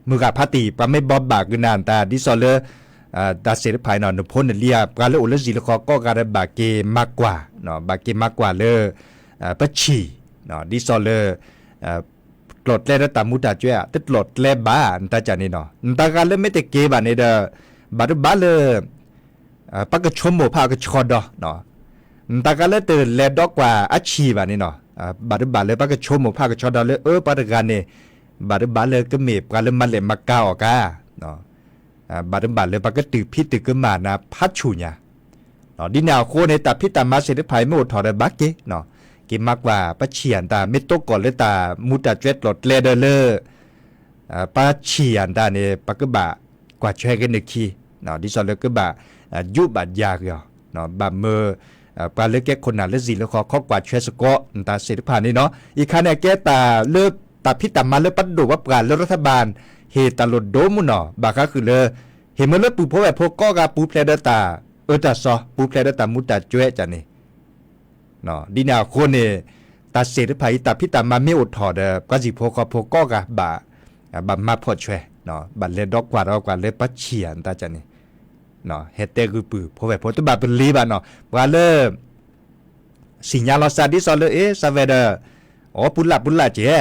မုၢ်ဂၤဖးတံၢ် ပှၤမ့ၢ်ဘီဘၣ်ဂုၤနၤတၢ် ဒ်သိးလၢ တၢ်သ့ၣ်တဖၣ်အံၤနီၤ နဖိနလံၤဧါ ပှၤလၢအိၣ်လၢစံၣ်လၢဃီကိးဂၤဒီး ဘၣ်က့ၤမၤကွၢ် ဘၣ်က့ၤမၤကွၢ်လၢ ပဆံၣ် ဒ်သိးလၢ ကျိၤကျဲဒီးတၢ်မူၤတၢ်ကၠွဲး တကျိၤကျဲဘၣ် နတၢ်ကၢ်န့ၣ်နီၤ နတၢ်ဂၤလၢမ့ၢ်တက့ၤဘၣ်န့ၣ်ဒီး ဘၣ်တဘၣ်လၢ ပကဆိကမိၣ်ဖးအကဆှီဒီး နတၢ်ဂၤလၢတလဲၤဒီးကွၢ်အဆံၣ်ဘၣ်န့ၣ်နီၤ ဘၣ်တဘၣ်လၢပကဆိကမိၣ်ဖးအကဆှီဒီးလၢ အၢ ပှၤတဂၤန့ၣ် ဘၣ်တဘၣ်လၢကမ့ၢ်ပှၤလၢမၤလဲၣ်မၤကၤအီၤကါ ဘၣ်တဘၣ်လၢပကတုၤဖံးတုၤကမၣ်နၤဖးဆူၣ်ညါ ဒ်န့ၣ်အဃိန့ၣ် တၢ်ဖံးတၢ်မၤသ့ၣ်တဖၣ်အံၤမ့ၢ်အိၣ်ထီၣ်ဒီးဘၣ်က့ၤ က့ၤမၤကွၢ်ပဆံၣ်အတၢ် မ့ၢ်တိကိးလၢတၢ်မူၤတၢ်ကၠွဲးကျိၤကျဲဒီးလၢ ပဆံၣ်အတၢ်န့ၣ် ပကဘၣ်ကွၢ်ဆွဲက့ၤန့ၣ်ခံ ဒ်သိးလၢကဘၣ် ယူးဘၣ်ယၤက့ၤအီၤ ဘၣ်မၢ ပှၤလၢကဲခိၣ်နၢ်လၢစံၣ်လၢဃီခီကွၢ်ဆွဲစ့ၢ်ကီး နတၢ်သ့ၣ်တဖၣ်န့ၣ်နီၤ အံၤခါန့ၣ် အကဲတၢ်လၢ တၢ်ဖံးတၢ်မၤလၢပဒိၣ်ပပှၢ်လၢရးထဘၢၣ် ဟ့ၣ်တၢ်လိၣ်ဒိမုၢ်နီၤ ဘၣ်ဃးဃုာ်လၢ ဟ့ၣ်မၢလၢပုၢ်ဖိဝဲၢ်ဖိကိးဂၤပူၤဖျဲးဒီးတၢ်အၢတၢ်သီ ပူၤဖျဲးဒီးတၢ်မူၤတၢ်ကၠွဲးကၢ်န့ၣ် ဒ်န့ၣ်အဃိန့ၣ် တၢ်သ့ၣ်တဖၣ်အံၤ တၢ်ဖံးတၢ်မၤမ့ၢ်အိၣ်ထီၣ်ဒီး ပှၤစံၣ်ဖိဃီဖိကိးဂၤဘၣ် ဘၣ်မၤဖီၣ်ဆွဲ ဘၣ်လဲၤဒီးကွၢ်ဒီးကွၢ်လၢပဆံၣ်အတၢ်ကၢ်န့ၣ် ဟဲတဲဂုာ်ပုၢ်ဖိဝဲၢ်ဖိ တဘၣ်ပလံၤဘၣ်နီၤ ပှၤလၢ သ့ၣ်ညါလီၤသးဒ်သိးလၢ အ့ သးဝဲဒီး အီ ပူၤလၢ်ပူၤလၢ်ကဲ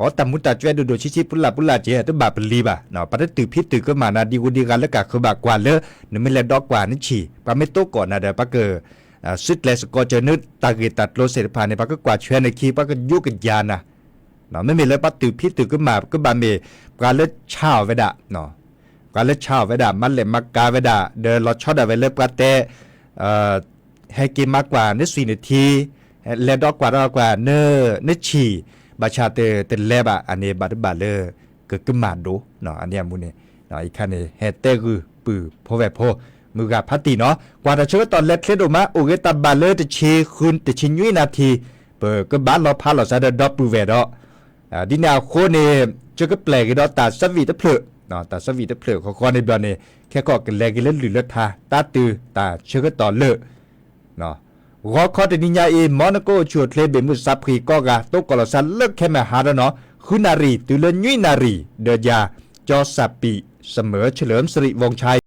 အီတၢ်မူၤတၢ်ကၠွဲးဒိၣ်ဒိၣ်ဆံးဆံး ပူၤလၢ်ပူၤလၢ်ကဲ တဘၣ်ပလံၤဘၣ် ပှၤတတုၤဖံးတုၤကမၣ်နၤ ဒ်ဂူဒ်ဂၤလၢကၢ်ဃုဘၣ်ကွၢ်လၢ နမ့ၢ်လဲၤဒီးကွၢ်နဆံၣ် ပှၤမ့ၢ်တိကိးနၤဒီး ပှၤက စုကျဲၤစ့ၢ်ကီးစၢၤနတၢ်ဂ့ၢ်တၢ်ကျိၤသ့ၣ်တဖၣ်န့ၣ် ပှၤကကွၢ်ဆၢနခံ ပှၤကယူကယၤနၤ, မ့မ့ၢ်လၢပှၤသူၣ်ဖံးသူၣ်ကမၣ် ကဘၣ်မ့ၢ်ပှၤလၢဆါအီၤဝဲဒၣ်, ပှၤလၢဆါအီၤဝဲဒၣ် မၤလဲၣ်မၤကၤဝဲဒၣ် ဒီးလီၤဆီဒၣ်ဝဲလၢပှၤတဲ ဟဲက့ၤမၤကွၢ်နသွံၣ်နထံ, လဲၤဒီးကွၢ်ဒီးကွၢ်နဆံၣ်, ဘၣ်ဆၣ်တလဲၤဘၣ် အန့ၣ်ဘၣ်တဘၣ်လၢ ကကမၣ်ဒိၣ်, အန့ၣ်အမူန့ၣ် အံၤခါန့ၣ် ဟဲတဲဂုာ်ပုၢ်ဖိဝဲၢ်ဖိ မုၢ်ဂၤဖးတံၢ်နီၤ ကွၢ်တၢ်ဆၢကတီၢ်လဲၤချ့ဒိၣ်မး အိၣ်ဂ့ၤတၢ်ဘၣ်လၢတဆံဃု တဆံနွံနၣ်ရံၣ်, ပကဘၣ်လီၤဖးလီၤစးဒီးဒီပုၢ်ဝဲၢ်ဒီး ဒ်န့ၣ်အဃိန့ၣ် ကကပျဲၢ်က့ၤဒီးတၢ်သဘံၣ်တဖျၢၣ်, တၢ်သဘံၣ်တဖျၢၣ်ဃီဃီန့ၣ်ဘျီန့ၣ် ခဲကီၢ်ကလဲၤက့ၤလၢလုၢ်လၢထါ တၢ်တုၤတၢ်ဆၢကတီၢ်လၢ ဂီၤခီတနံၤညါအံၤ မီနကိအိၣ်ဆူၣ်အိၣ်ချ့ ဘ့ၣ်မုၢ်သးဖှံၣ်ကိးဂၤ သိကိၢ်လီၤစၢ်လၢခဲမုၢ်ဟါဒီးနီၤ ဃုနၣ်ရံၣ်တုၤလၢနွံနၣ်ရံၣ် ဒီးယၤ ကၠီစၣ်ပံး စမၢၢ် เฉลิมสิริวงศ์ชัย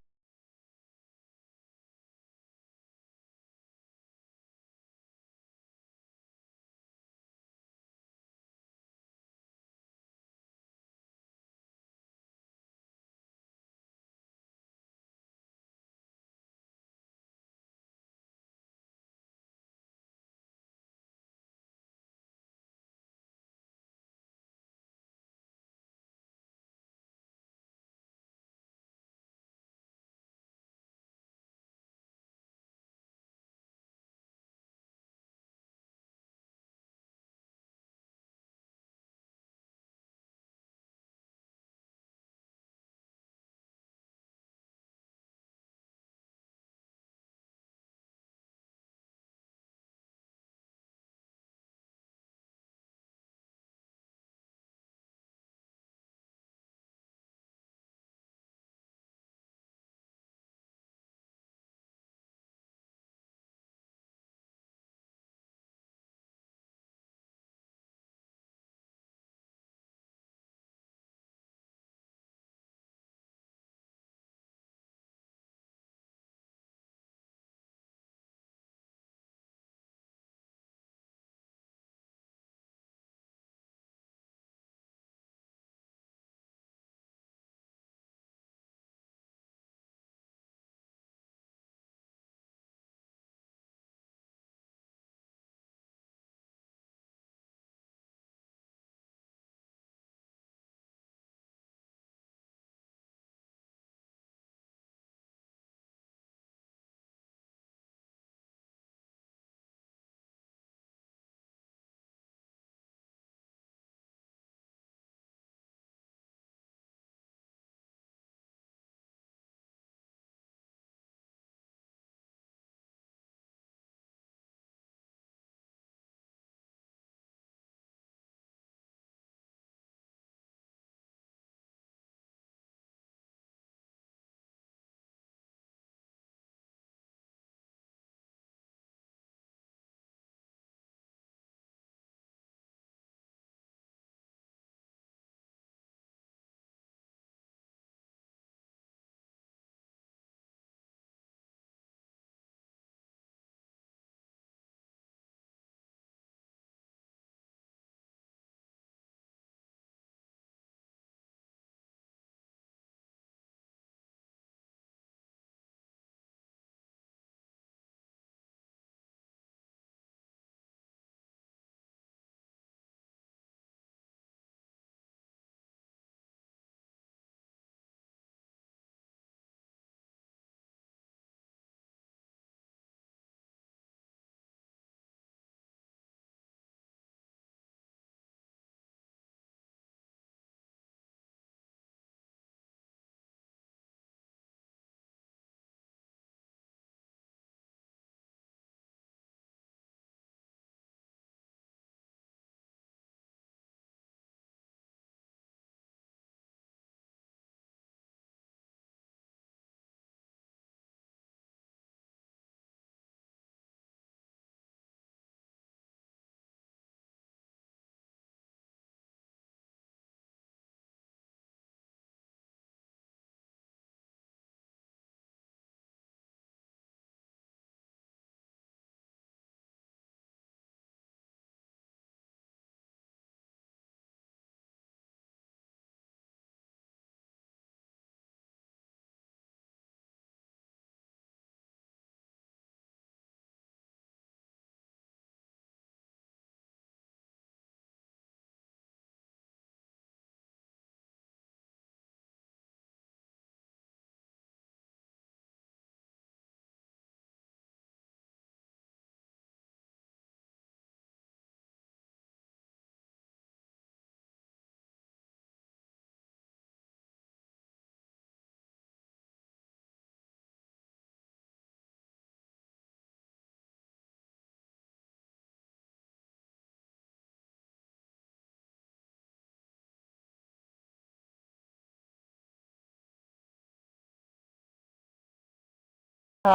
သး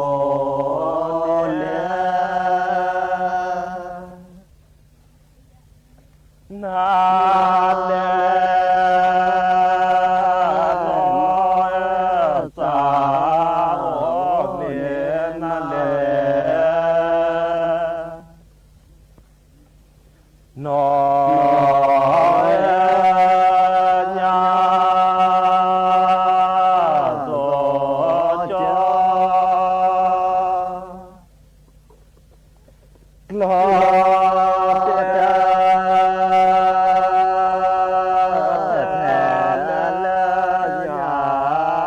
အိၣ်န့ၣ် နၤလဲၣ် သးအိၣ်န့ၣ်နၤလဲၣ် နီၢ်ညါစိကၠီ ကျီတဲာ် ညါ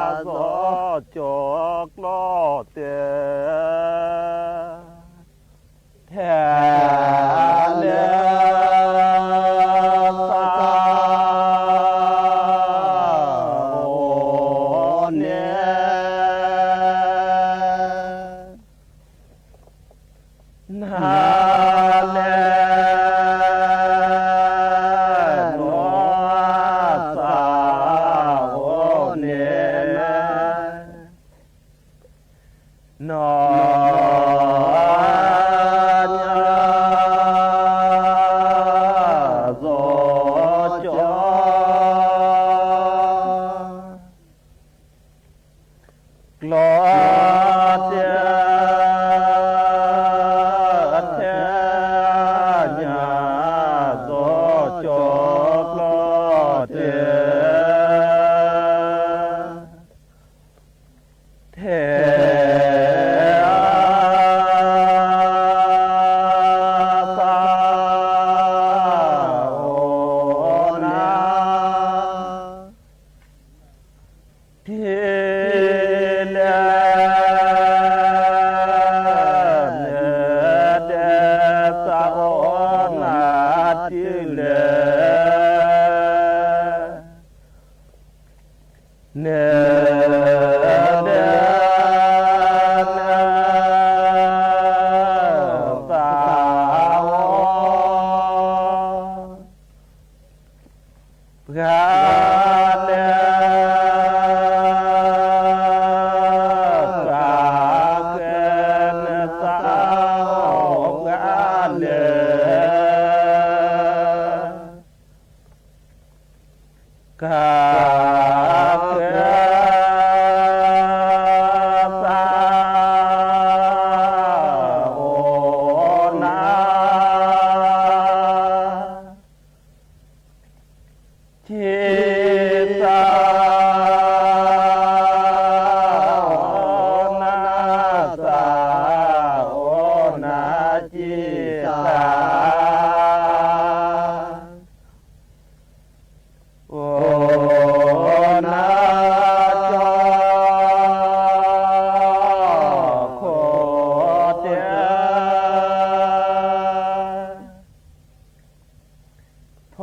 စိကၠီကျီတဲာ် ထဲလဲၣ် သးအိၣ်န့ၣ် နၤလဲၣ် နီၢ်သးအိၣ်န့ၣ် နီၢ်ညါစိကၠီ ကျီတဲာ် ထဲ ညါစိကၠီကျီတဲာ် ထဲ သးအိၣ်နၤ ထံလဲၣ် နဲဒဲး သးအိၣ်နၤထံလဲၣ် နဲဒဲး သးအိၣ် ပှၤလဲၣ် သးဃဲန့ၣ် သးအိၣ်ပှၤလဲၣ် ကဃဲ သးအိၣ်နၤ ထံသးအိၣ်နၤ သးအိၣ်နၤ ထံသး အိၣ်နၤ ကၠီခိၣ်တဲာ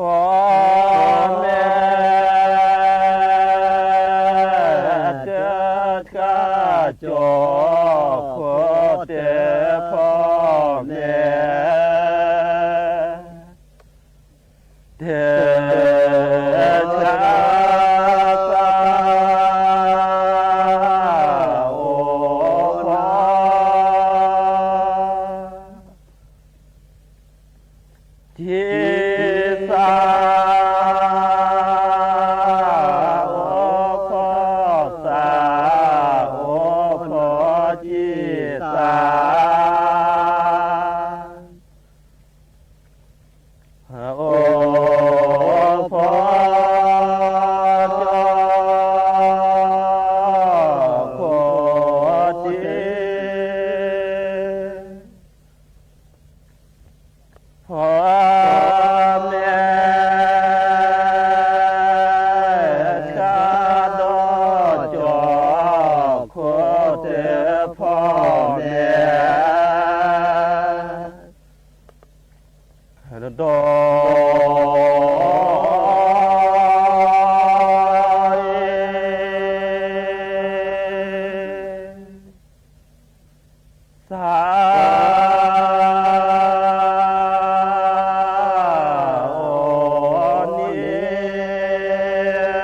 ် ဖီမဲာ် တဲတခါ ကၠီခိၣ်တဲာ် ဖီမဲာ် တဲတခါ သးအိၣ်ဖီ ထံသး အိၣ်ဖီ သးအိၣ်ဖီ ထံသး အိၣ်ဖီ ကၠီခိၣ်တဲာ် ဖီမဲာ် ခါဒီး ကၠီခိၣ်တဲာ် ဖီမဲာ် ဒီး သးအိၣ်န့ၣ်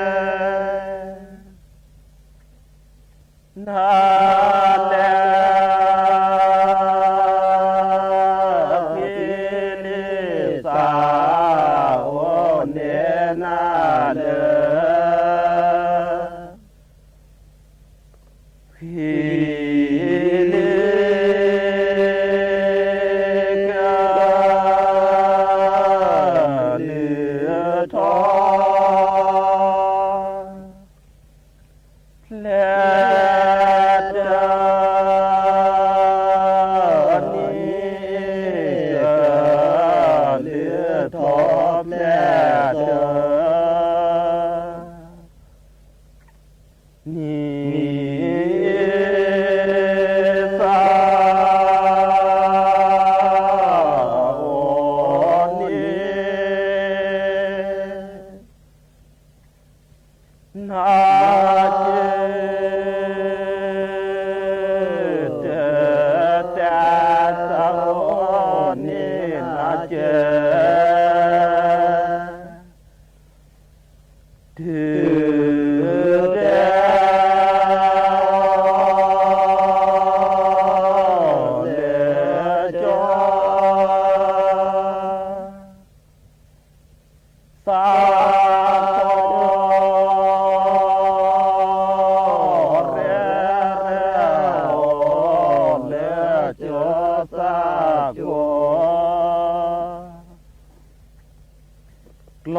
လီၤ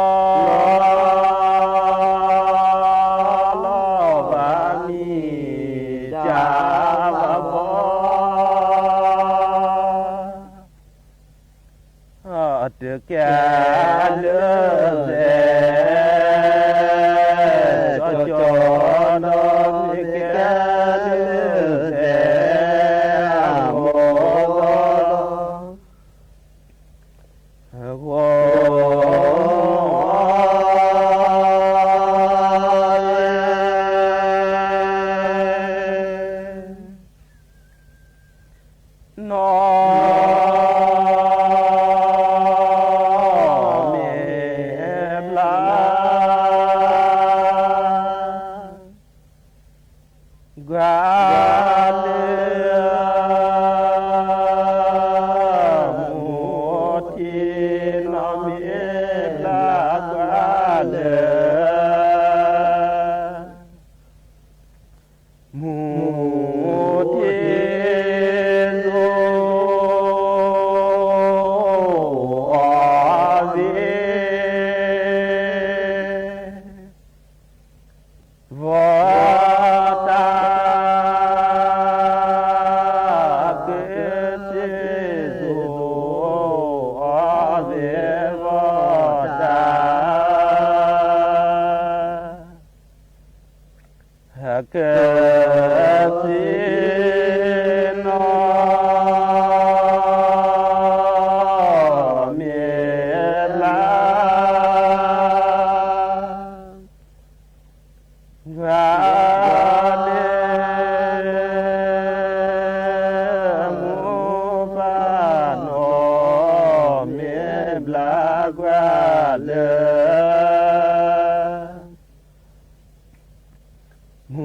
လီၤဘၣ်မံၤတၢ်ဘၣ်ဘီ, တကဲလၢသဲ, ကၠီကၠီနီၤမ့ၢ်ကဲလၢသဲ, အမိၢ်ဂီၢ် နီၢ်မ့ၢ်ဘျါ ကွၢ်လၢ မူထံ နီၢ်မ့ၢ်ဘျါကွၢ်လၢ မူထံ ယိၤအီၤသ့ ဘီတၢ် ကစ့ၢ်ယိၤအီၤသ့ ဘီတၢ် ကစ့ၢ်နီၢ် မ့ၢ်ဘျါ ကွၢ်လၢ မူပၢ်နီၢ်မ့ၢ်ဘျါ ကွၢ်လၢ မူ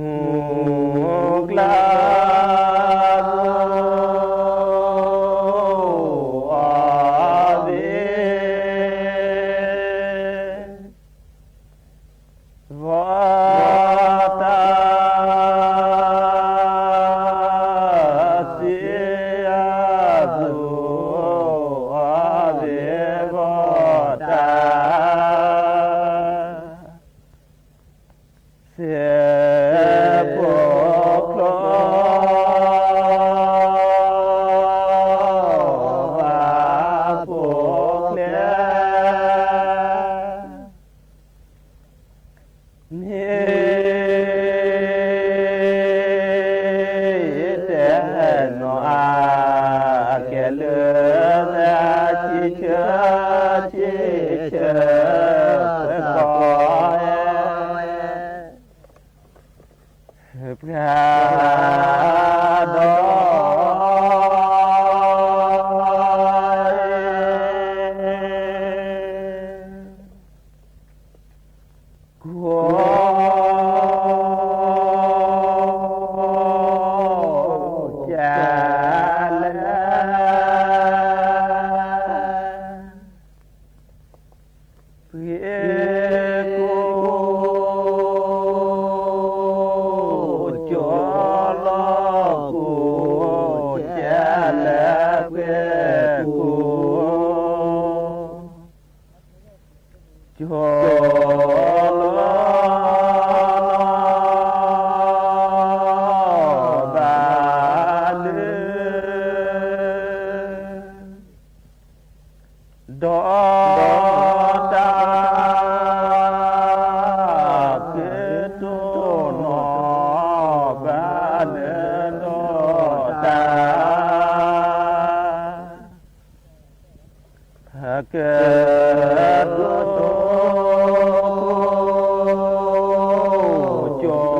ကျါ ယိၤအီၤသ့ ဘီတၢ် စ့ၢ်ယိၤအီၤသ့ ဘီတၢ် စဲးဖိချီ ဘၣ်ဖိချ့ မ့ၢ် တဲနီၢ်အကဲလၢ ဆံဆၢ ဆံဆၢ ပကီၢ် ပှၤဒီး ကိး ကလဲၣ် ပှ့ၤကိး ကၠီလီၤကိး ကလဲၣ်ပှ့ၤကိး ကၠီလီၤ ဘၣ်လၢ ဒီးတၢ် ကတိၤနီၢ် ဘၣ်လၢဒီးတၢ် ကတိၤ ကၠီလီၤ ပှ့ၤကိး က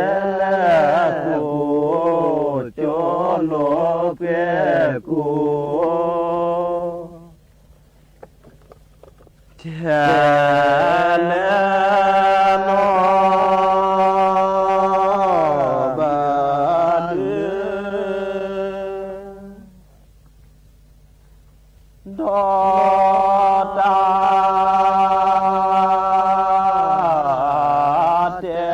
လဲၣ်ကိး ကၠီလီၤပှ့ၤကိး ကလဲၣ်နီၢ် ဘၣ်လၢ ဒီးတၢ် တဲ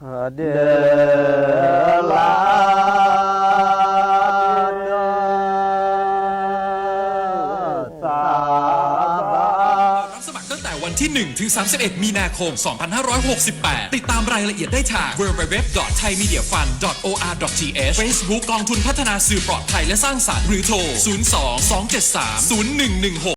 ဒၢလၢ รับสมัครตั้งแต่วันที่ หนึ่ง ถึง สามสิบเอ็ด มีนาคม สองพันห้าร้อยหกสิบแปด ติดตามรายละเอียดได้ทาง ดับเบิลยู ดับเบิลยู ดับเบิลยู ดอท ไทย มีเดีย ฟัน ดอท โอ อาร์ ดอท ที เอช Facebook กองทุนพัฒนาสื่อปลอดภัยและสร้างสรรค์ หรือโทร ศูนย์ สอง สอง เจ็ด สาม ศูนย์ หนึ่ง หนึ่ง หก